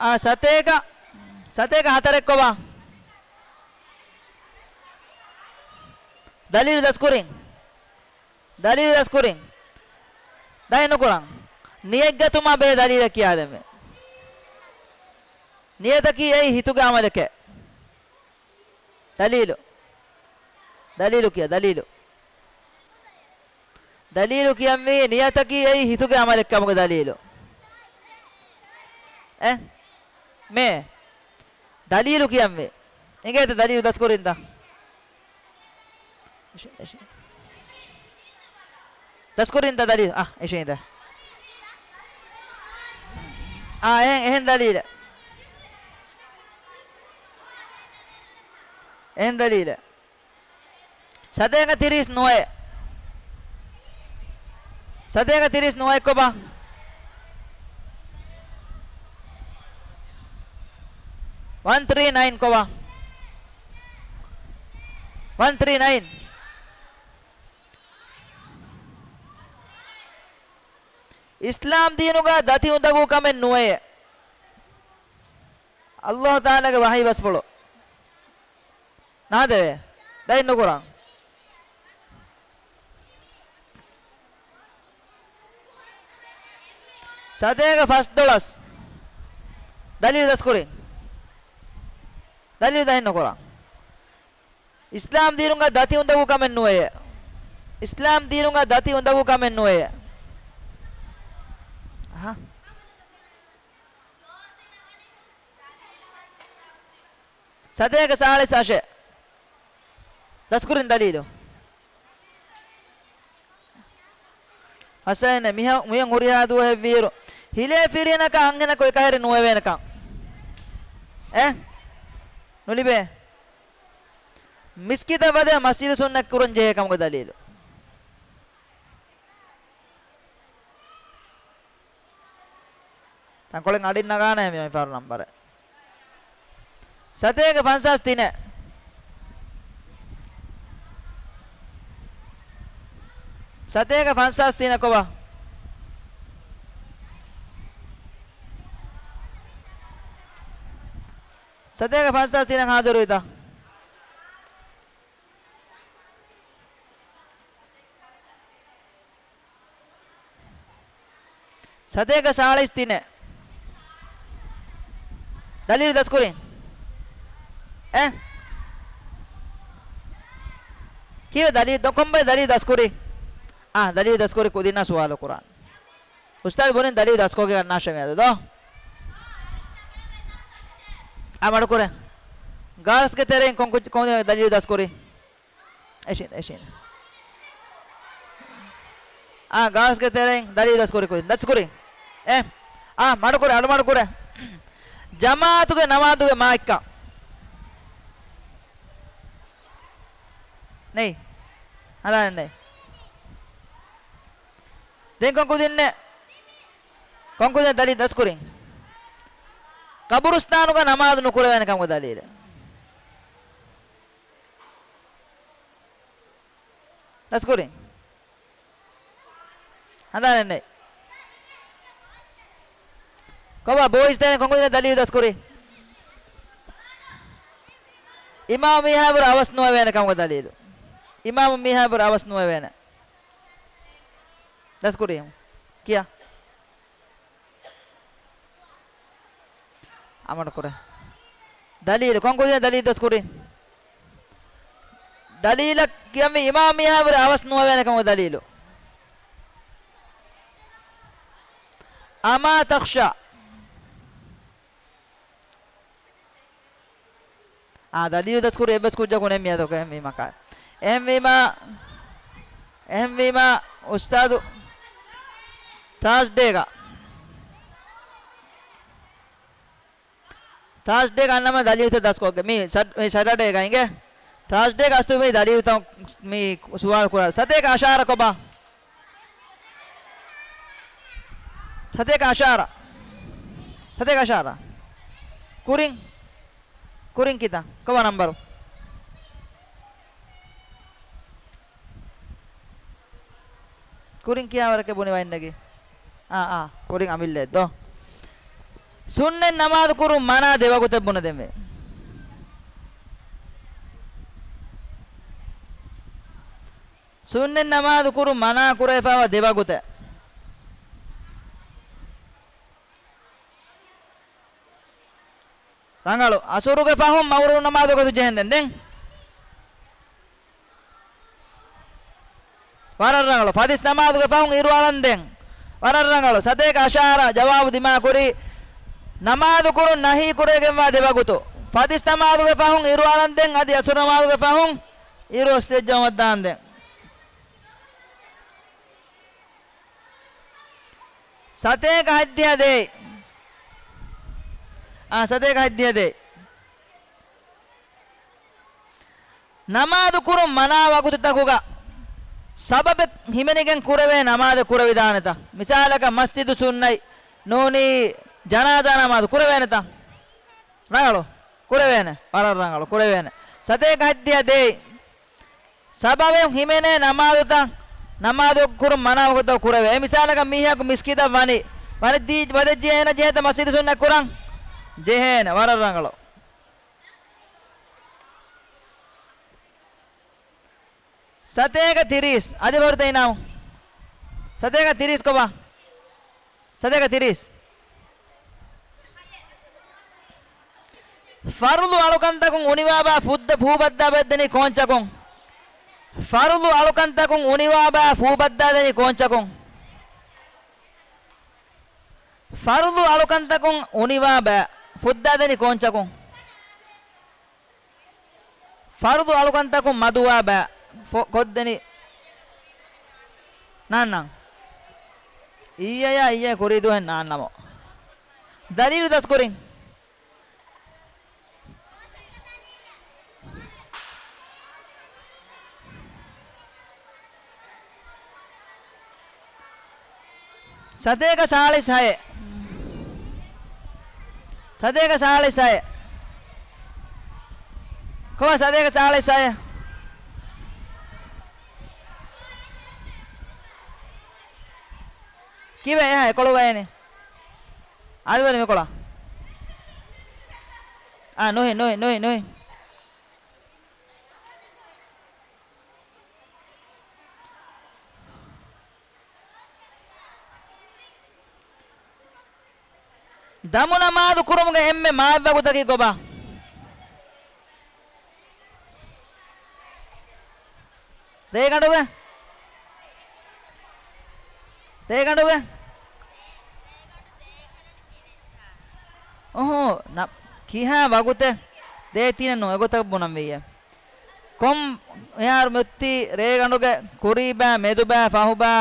އާ، ސަތޭކަ، ސަތޭކަ ހަތަރެއް ކޮބާ؟ ދަލީލު ދަސްކުރިން. ދަލީލު ދަސްކުރިން. ދައެއް ނުކުރަން. ނިޔަތްގަތުމާ ބެހޭ ދަލީލެއް ކިޔާދެމެ. ނިޔަތަކީ އެއީ ހިތުގެ އަމަލެކޭ. ދަލީލު. ދަލީލު ކިޔާ، ދަލީލު. ދަލީލު ކިޔަންވީ ނިޔަތަކީ އެއީ ހިތުގެ އަމަލެއްކަމުގެ ދަލީލު. އެ؟ މޭ. ދަލީލު ކިޔަންވީ. އިނގޭތަ ދަލީލު ދަސްކުރިންތަ؟ އެށެ، އެށެ. ދަސްކުރިންތަ ދަލީލު؟ އާ، އެށެ އިނދަ. އާ، އެހެން، އެހެން ދަލީލެއް. އެހެން ދަލީލެއް. ސަތޭކަ ތިރީސް ނުވައެއް. ސަތޭކަ ތިރީސް ނުވައެއް ކޮބާ؟ ވަން ތްރީ ނައިން ކޮބާ؟ ވަން ތްރީ ނައިން. އިސްލާމް ދީނުގަ ދަތި އުނދަގޫ ކަމެއް ނުވެޔޭ. އައްލާހު ތަޢާލާގެ ވަޙީ ބަސްފުޅު. ނާދެވޭ. ދަތް ނުކުރަން. ސަތޭކަ ފަސްދޮޅަސް. ދަލީލު ދަސްކުރިން. ދަލީލު ދަހިން ނުކުރާ. އިސްލާމް ދީނުގަ ދަތި އުނދަގޫ ކަމެއް ނުވެޔޭ. އިސްލާމް ދީނުގަ ދަތި އުނދަގޫ ކަމެއް ނުވެޔޭ. އަހަ. ސަތޭކަ ސާޅީސް އަށެއް. ދަސްކުރިން ދަލީލު. ހަސަން މިހަ-، މިހެން ހުރިހާ ދުވަހެއްވީއިރު، ހިލޭ ފިރިހެނަކާ އަންހެނަކު އެކަހެރި ނުވެވޭނެކަން. އެ؟ ނުލިބޭ. މިސްކިތަށް ވަދެ މަސްޖިދު ސުންނަތް ކުރަން ޖެހޭ ކަމުގެ ދަލީލު. ތަންކޮޅެއް އަޑިން ނަގާނަހެ މި ފަހަރު ނަންބަރެއް. ސަތޭކަ ފަންސާސް ތިނެއް. ސަތޭކަ ފަންސާސް ތިނެއް ކޮބާ؟ ސަތޭކަ ފަންސާސް ތިނެއް ހާޒިރުވިތަ؟ ސަތޭކަ ސާޅީސް ތިނެއް. ދަލީލު ދަސްކުރިން. އެ؟ ކީއްވެ ދަލީލު ދޮ-، ކޮންބައި ދަލީލު ދަސްކުރީ؟ އާ، ދަލީލު ދަސްކުރި ކުދިންނާ ސުވާލު ކުރާން. އުސްތާޛު ބުނިން ދަލީލު ދަސްކޮށްގެން އަންނާށޭ މިއަދު ދޯ. އާ، މަޑުކުރޭ. ގާރލްސްގެ ތެރެއިން ކޮން ކުއްޖެއް ކޮން ދަލީލު ދަސްކުރީ؟ އެށިން، އެށިން. އާ، ގާރލްސްގެ ތެރެއިން ދަލީލު ދަސްކުރި ކުދިން. ދަސްކުރި. އެ. އާ، މަޑުކުރޭ، އަޑު މަޑުކުރޭ. ޖަމާއަތުގެ ނަމާދުގެ މާތްކަން. ނެތް. ހަނދާނެއް ނެތް. ދެން ކޮން ކުދިންނެއް؟ ކޮން ކުދިން ދަލީލު ދަސްކުރިން؟ ޤަބުރުސްތާނުގަ ނަމާދު ނުކުރެވޭނެ ކަމުގެ ދަލީލެއް. ދަސްކުރިން. ހަނދާނެއް ނެތް. ކޮބާ ބޯއިސްތައިން ކޮން ކުދިން ދަލީލު ދަސްކުރީ؟ އިމާމު މީހާ އެބަހުރި އަވަސް ނުވެވޭނެ ކަމުގެ ދަލީލު. އިމާމު މީހާ އެބަހުރި އަވަސް ނުވެވޭނެ. ދަސްކުރީ. ކިޔާ. އަމަނު ކުރޭ. ދަލީލު. ކޮން ކުދިން ދަލީލު ދަސްކުރީ؟ ދަލީލަށް ކިޔަންވީ އިމާމު މީހާ އެބަހުރި އަވަސް ނުވެވޭނެ ކަމުގެ ދަލީލު. އަމާ ތަޚްޝާ. އާ، ދަލީލު ދަސްކުރި އެއްވެސް ކުއްޖަކު ނެތް މިއަދު އެހެންވީމަ ކާ-، އެހެންވީމަ، އެހެންވީމަ އުސްތާޛު ތާޒްޑޭގަ. ތާޒްޑޭގަ އަންނަމަ ދަލީލުތައް ދަސްކޮށްގެ. މި ސަ-، މި ސަޓަޑޭގަ އިނގޭ. ތާޒްޑޭގަ އަސްލު މި ދަލީލުތައް މި ސުވާލު ކުރާ. ސަތޭކަ އަށާރަ ކޮބާ؟ ސަތޭކަ އަށާރަ. ސަތޭކަ އަށާރަ. ކުރިން. ކުރިން ކިތަ؟ ކޮބާ ނަންބަރު؟ ކުރިން ކިޔާވަރަކަށް ބުނި ވައިންނަގީ. އާ، އާ، ކުރިން އަމިއްލައެއް ދޯ. ސުންނަތް ނަމާދު ކުރުން މަނާ ދެވަގުތެއް ބުނެދެންވޭ. ސުންނަތް ނަމާދު ކުރުން މަނާ ކުރެވިފައިވާ ދެވަގުތެއް. ރަނގަޅު. އަސުރުގެ ފަހުން މަޣުރިބު ނަމާދު ގޮތު ޖެހެން ދެން. ދެން. ވަރަށް ރަނގަޅު. ފަތިސް ނަމާދުގެ ފަހުން އިރު އަޅަން ދެން. ވަރަށް ރަނގަޅު. ސަތޭކަ އަށާރަ ޖަވާބު ދިމާކުރީ ނަމާދު ކުރުން ނަހީ ކުރެވިގެންވާ ދެވަގުތު. ފަތިސް ނަމާދުގެ ފަހުން އިރު އަޅަން ދެން އަދި އަސުރު ނަމާދުގެ ފަހުން އިރު އޮއްސި ޖަމަށް ދާން ދެން. ސަތޭކަ ހަތްދިހަ ދޭއް. އާ، ސަތޭކަ ހަތްދިހަ ދޭއް. ނަމާދު ކުރުން މަނާ ވަގުތުތަކުގަ ސަބަބެއް ހިމެނިގެން ކުރެވޭ ނަމާދެއް ކުރެވިދާނެތަ؟ މިސާލަކަށް މަސްޖިދު ސުންނަތް ނޫނީ ޖަނާޒާ ނަމާދު ކުރެވޭނެތަ؟ ރަނގަޅު. ކުރެވޭނެ. ވަރަށް ރަނގަޅު. ކުރެވޭނެ. ސަތޭކަ ހަތްދިހަ ދޭއް. ސަބަބެއް ހިމެނޭ ނަމާދުތައް، ނަމާދު ކުރުން މަނާ ވަގުތު ކުރެވޭ. އެ މިސާލަކަށް މީހަކު މިސްކިތަށް ވަނީ، ވަނި ދީ-، ވަދެއްޖިޔާ އޭނަ ޖެހޭތަ މަސްޖިދު ސުންނަތް ކުރަން؟ ޖެހޭނެ. ވަރަށް ރަނގަޅު. ސަތޭކަ ތިރީސް. އަދި ވަރުތަ އިނާމު. ސަތޭކަ ތިރީސް ކޮބާ؟ ސަތޭކަ ތިރީސް. ފަރުޟު އަޅުކަންތަކުން އުނިވާބާ ފުއްދަ ފޫބައްދާބައެއްދެނީ ކޯންޗަކުން؟ ފަރުޟު އަޅުކަންތަކުން އުނިވާބާ ފޫބައްދާދެނީ ކޯންޗަކުން؟ ފަރުޟު އަޅުކަންތަކުން އުނިވާބާ ފުއްދާދެނީ ކޯންޗަކުން؟ ފަރުޟު އަޅުކަންތަކުން މަދުވާބާ ފޮ-، ކޮށްދެނީ ނާންނަން. އިއްޔެޔާ އިއްޔެ ކުރީ ދުވަހެއް ނާންނަމޯ. ދަލީލު ދަސްކުރިން. ސަތޭކަ ސާޅީސް ހައެއް. ސަތޭކަ ސާޅީސް ހައެއް. ކޮބާ ސަތޭކަ ސާޅީސް ހައެއް؟ ކީއްވެ އެހާ އެކޮޅުގައިނެ؟ އަދިވަރު މިކޮޅާ. އާ، ނުހި، ނުހި، ނުހި، ނުހި. ދަމު ނަމާދު ކުރުމުގެ އެންމެ މާތް ވަގުތަކީ ކޮބާ؟ ރޭގަނޑުގެ؟ ރޭގަނޑުގެ؟ އޮހޯ، ނަ-، ކިހާ ވަގުތެއް؟ ދޭތީނެއް ނޫން، އެގޮތަށް ބުނަން ވެއްޔެ. ކޮން މިހާރު މިއޮތީ ރޭގަނޑުގެ ކުރީބާ، މެދުބާ، ފަހުބާ؟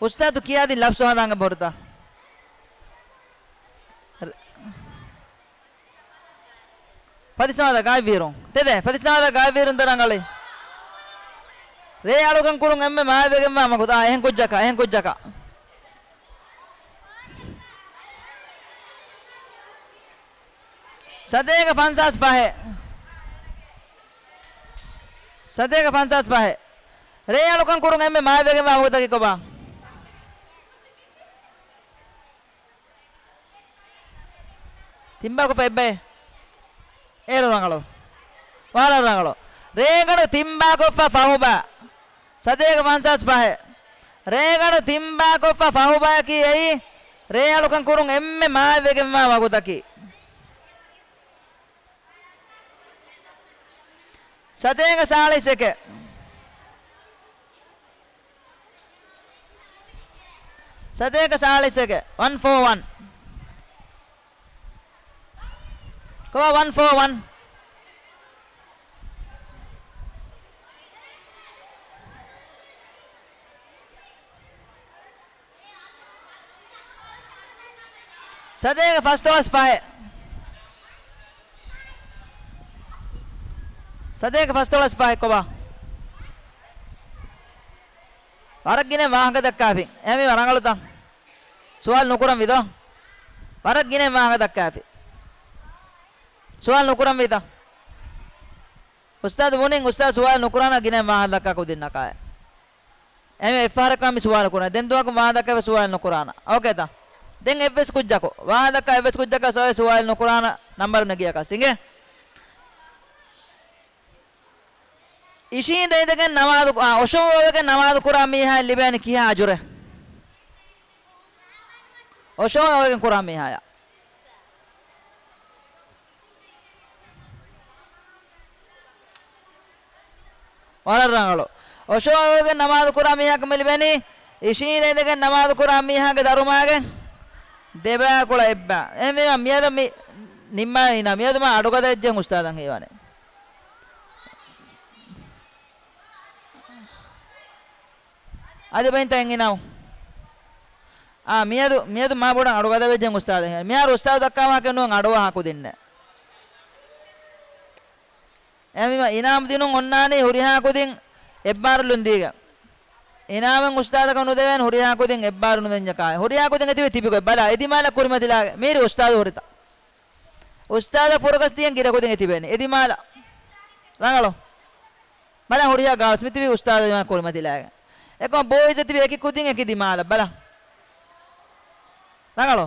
އުސްތާދު ކިޔާދިން ލަފްޒު ހަދާން ބޮޑުތަ؟ ފަތިސާދަ ގާތްވީރުން. ތެދެ، ފަތިސާދަ ގާތްވީރުން ދަރަނގަޅި. ރޭ އަޅުކަން ކުރުން އެންމެ މާތްވެގެންވާ މަގު. އާ، އެހެން ކުއްޖަކަށް، އެހެން ކުއްޖަކަށް. ސަތޭކަ ފަންސާސް ފަހެއް. ސަތޭކަ ފަންސާސް ފަހެއް. ރޭ އަޅުކަން ކުރުން އެންމެ މާތްވެގެންވާ މަގުތަކީ ކޮބާ؟ ތިންބާކޮށްފަ އެއްބައެއް. އޭރު ރަނގަޅު. ވާރަށް ރަނގަޅު. ރޭގަނޑު ތިންބާކޮށްފަ ފަހުބާ. ސަތޭކަ ފަންސާސް ފަހެއް. ރޭގަނޑު ތިންބާކޮށްފަ ފަހުބާއަކީ އެއީ ރޭ އަޅުކަން ކުރުން އެންމެ މާތްވެގެންވާ ވަގުތަކީ. ސަތޭކަ ސާޅީސް އެކެއް. ސަތޭކަ ސާޅީސް އެކެއް. ވަން ފޯ ވަން. ކޮބާ ވަން ފޯ ވަން؟ ސަތޭކަ ފަސްދޮޅަސް ފަހެއް. ސަތޭކަ ފަސްދޮޅަސް ފަހެއް ކޮބާ؟ ވަރަށް ގިނަ ވާހަކަ ދައްކާފި. އެހެންވީމަ ރަނގަޅުތަ؟ ސުވާލު ނުކުރަން ވީތޯ؟ ވަރަށް ގިނަ ވާހަކަ ދައްކާފި. ސުވާލު ނުކުރަން ވީތަ؟ އުސްތާދު ބުނިން، އުސްތާދު ސުވާލު ނުކުރާނަ ގިނަ ވާހަކަ ދައްކާ ކުދިންނަކާއެ. އެމެ އެއްފަހަރަކާ މި ސުވާލު ކުރާ. ދެން ދުވަހަކު ވާހަކަ ދައްކާ ސުވާލު ނުކުރާނަ. އޯކޭތަ؟ ދެން އެއްވެސް ކުއްޖަކު. ވާހަކަ ދައްކާ އެއްވެސް ކުއްޖަކަށް ސުވާލު ނުކުރާނަ ނަންބަރު ނެގިޔަކަސް. އިނގޭ؟ އިށީނދެ އިނދެގެން ނަމާދު، އާ، އޮށޯވެގެން ނަމާދު ކުރާ މީހާއަށް ލިބޭނެ ކިހާ އަޖުރެއް؟ އޮށޯވެގެން ކުރާ މީހާޔަ. ވަރަށް ރަނގަޅު. އޮށޯވެގެން ނަމާދު ކުރާ މީހަކަށް މި ލިބެނީ، އިށީނދެ އިނދެގެން ނަމާދު ކުރާ މީހާގެ ދަރުމައިގެ ދެބައިކުޅަ އެއްބަ. އެހެންވީމަ މިއަދު މި ނިންމާ އިނާ، މިއަދު މާ އަޑުގަދަވެއްޖެ އުސްތާދަށް ހީވާނެ. އަދި ބައިންތަ އެނގިނަމު. އާ، މިއަދު، މިއަދު މާ ބޮޑަށް އަޑުގަދަވެއްޖެ އުސްތާދަށް ހީވާނެ. މިހާރު އުސްތާދު ދައްކާ ވާހަކަ ނޫން އަޑުއަހާ ކުދިންނެއް. އެހެންވީމަ އިނާމް ދިނުން އޮންނާނީ ހުރިހާ ކުދިން އެއްބާރުލުން ދީގެން. އިނާމެއް އުސްތާދަކަށް ނުދެވޭނެ ހުރިހާ ކުދިން އެއްބާރު ނުދެންޏަކާ. ހުރިހާ ކުދިން އެތިބި ތިބިގޮތް ބަލާ. އެދިމާލަށް ކުރިމަތިލާގެން. މީރި އުސްތާދު ހުރިތަ؟ އުސްތާދަށް ފުރަގަސް ދިޔަން ގިރަ ކުދިން އެތިބޭނެ. އެދިމާލަށް. ރަނގަޅު. ބަލަ ހުރިހާ ގާވެސް މިތިބީ އުސްތާދު ދިމާ ކުރިމަތިލާގެން. އެކަމަ ބޯއިޒް އެތިބި އެކި ކުދިން އެކި ދިމާލަށް ބަލަ. ރަނގަޅު.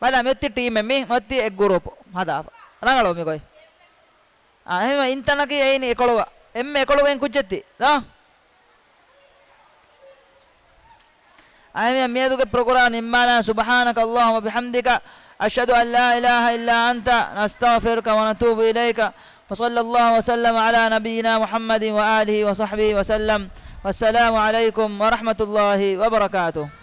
ބަލަ މިއޮތީ ޓީމެއް މި، މިއޮތީ އެއް ގުރޫޕް ހަދާފަ. ރަނގަޅު މިގޮތް. އާ، އެހެންވީމަ އިންތަނަކީ އެއިން އެކޮޅުގަ. އެންމެ އެކޮޅުގައިން ކުއްޖެއްތި. ދާ. އަހަރެމެން މިއަދުގެ ޕްރޮގްރާމް ނިންމާލާން. سبحانك اللهم وبحمدك، أشهد أن لا إله إلا أنت، نستغفرك ونتوب إليك. وصلى الله وسلم على نبينا محمد وآله وصحبه وسلم. والسلام عليكم ورحمة الله وبركاته.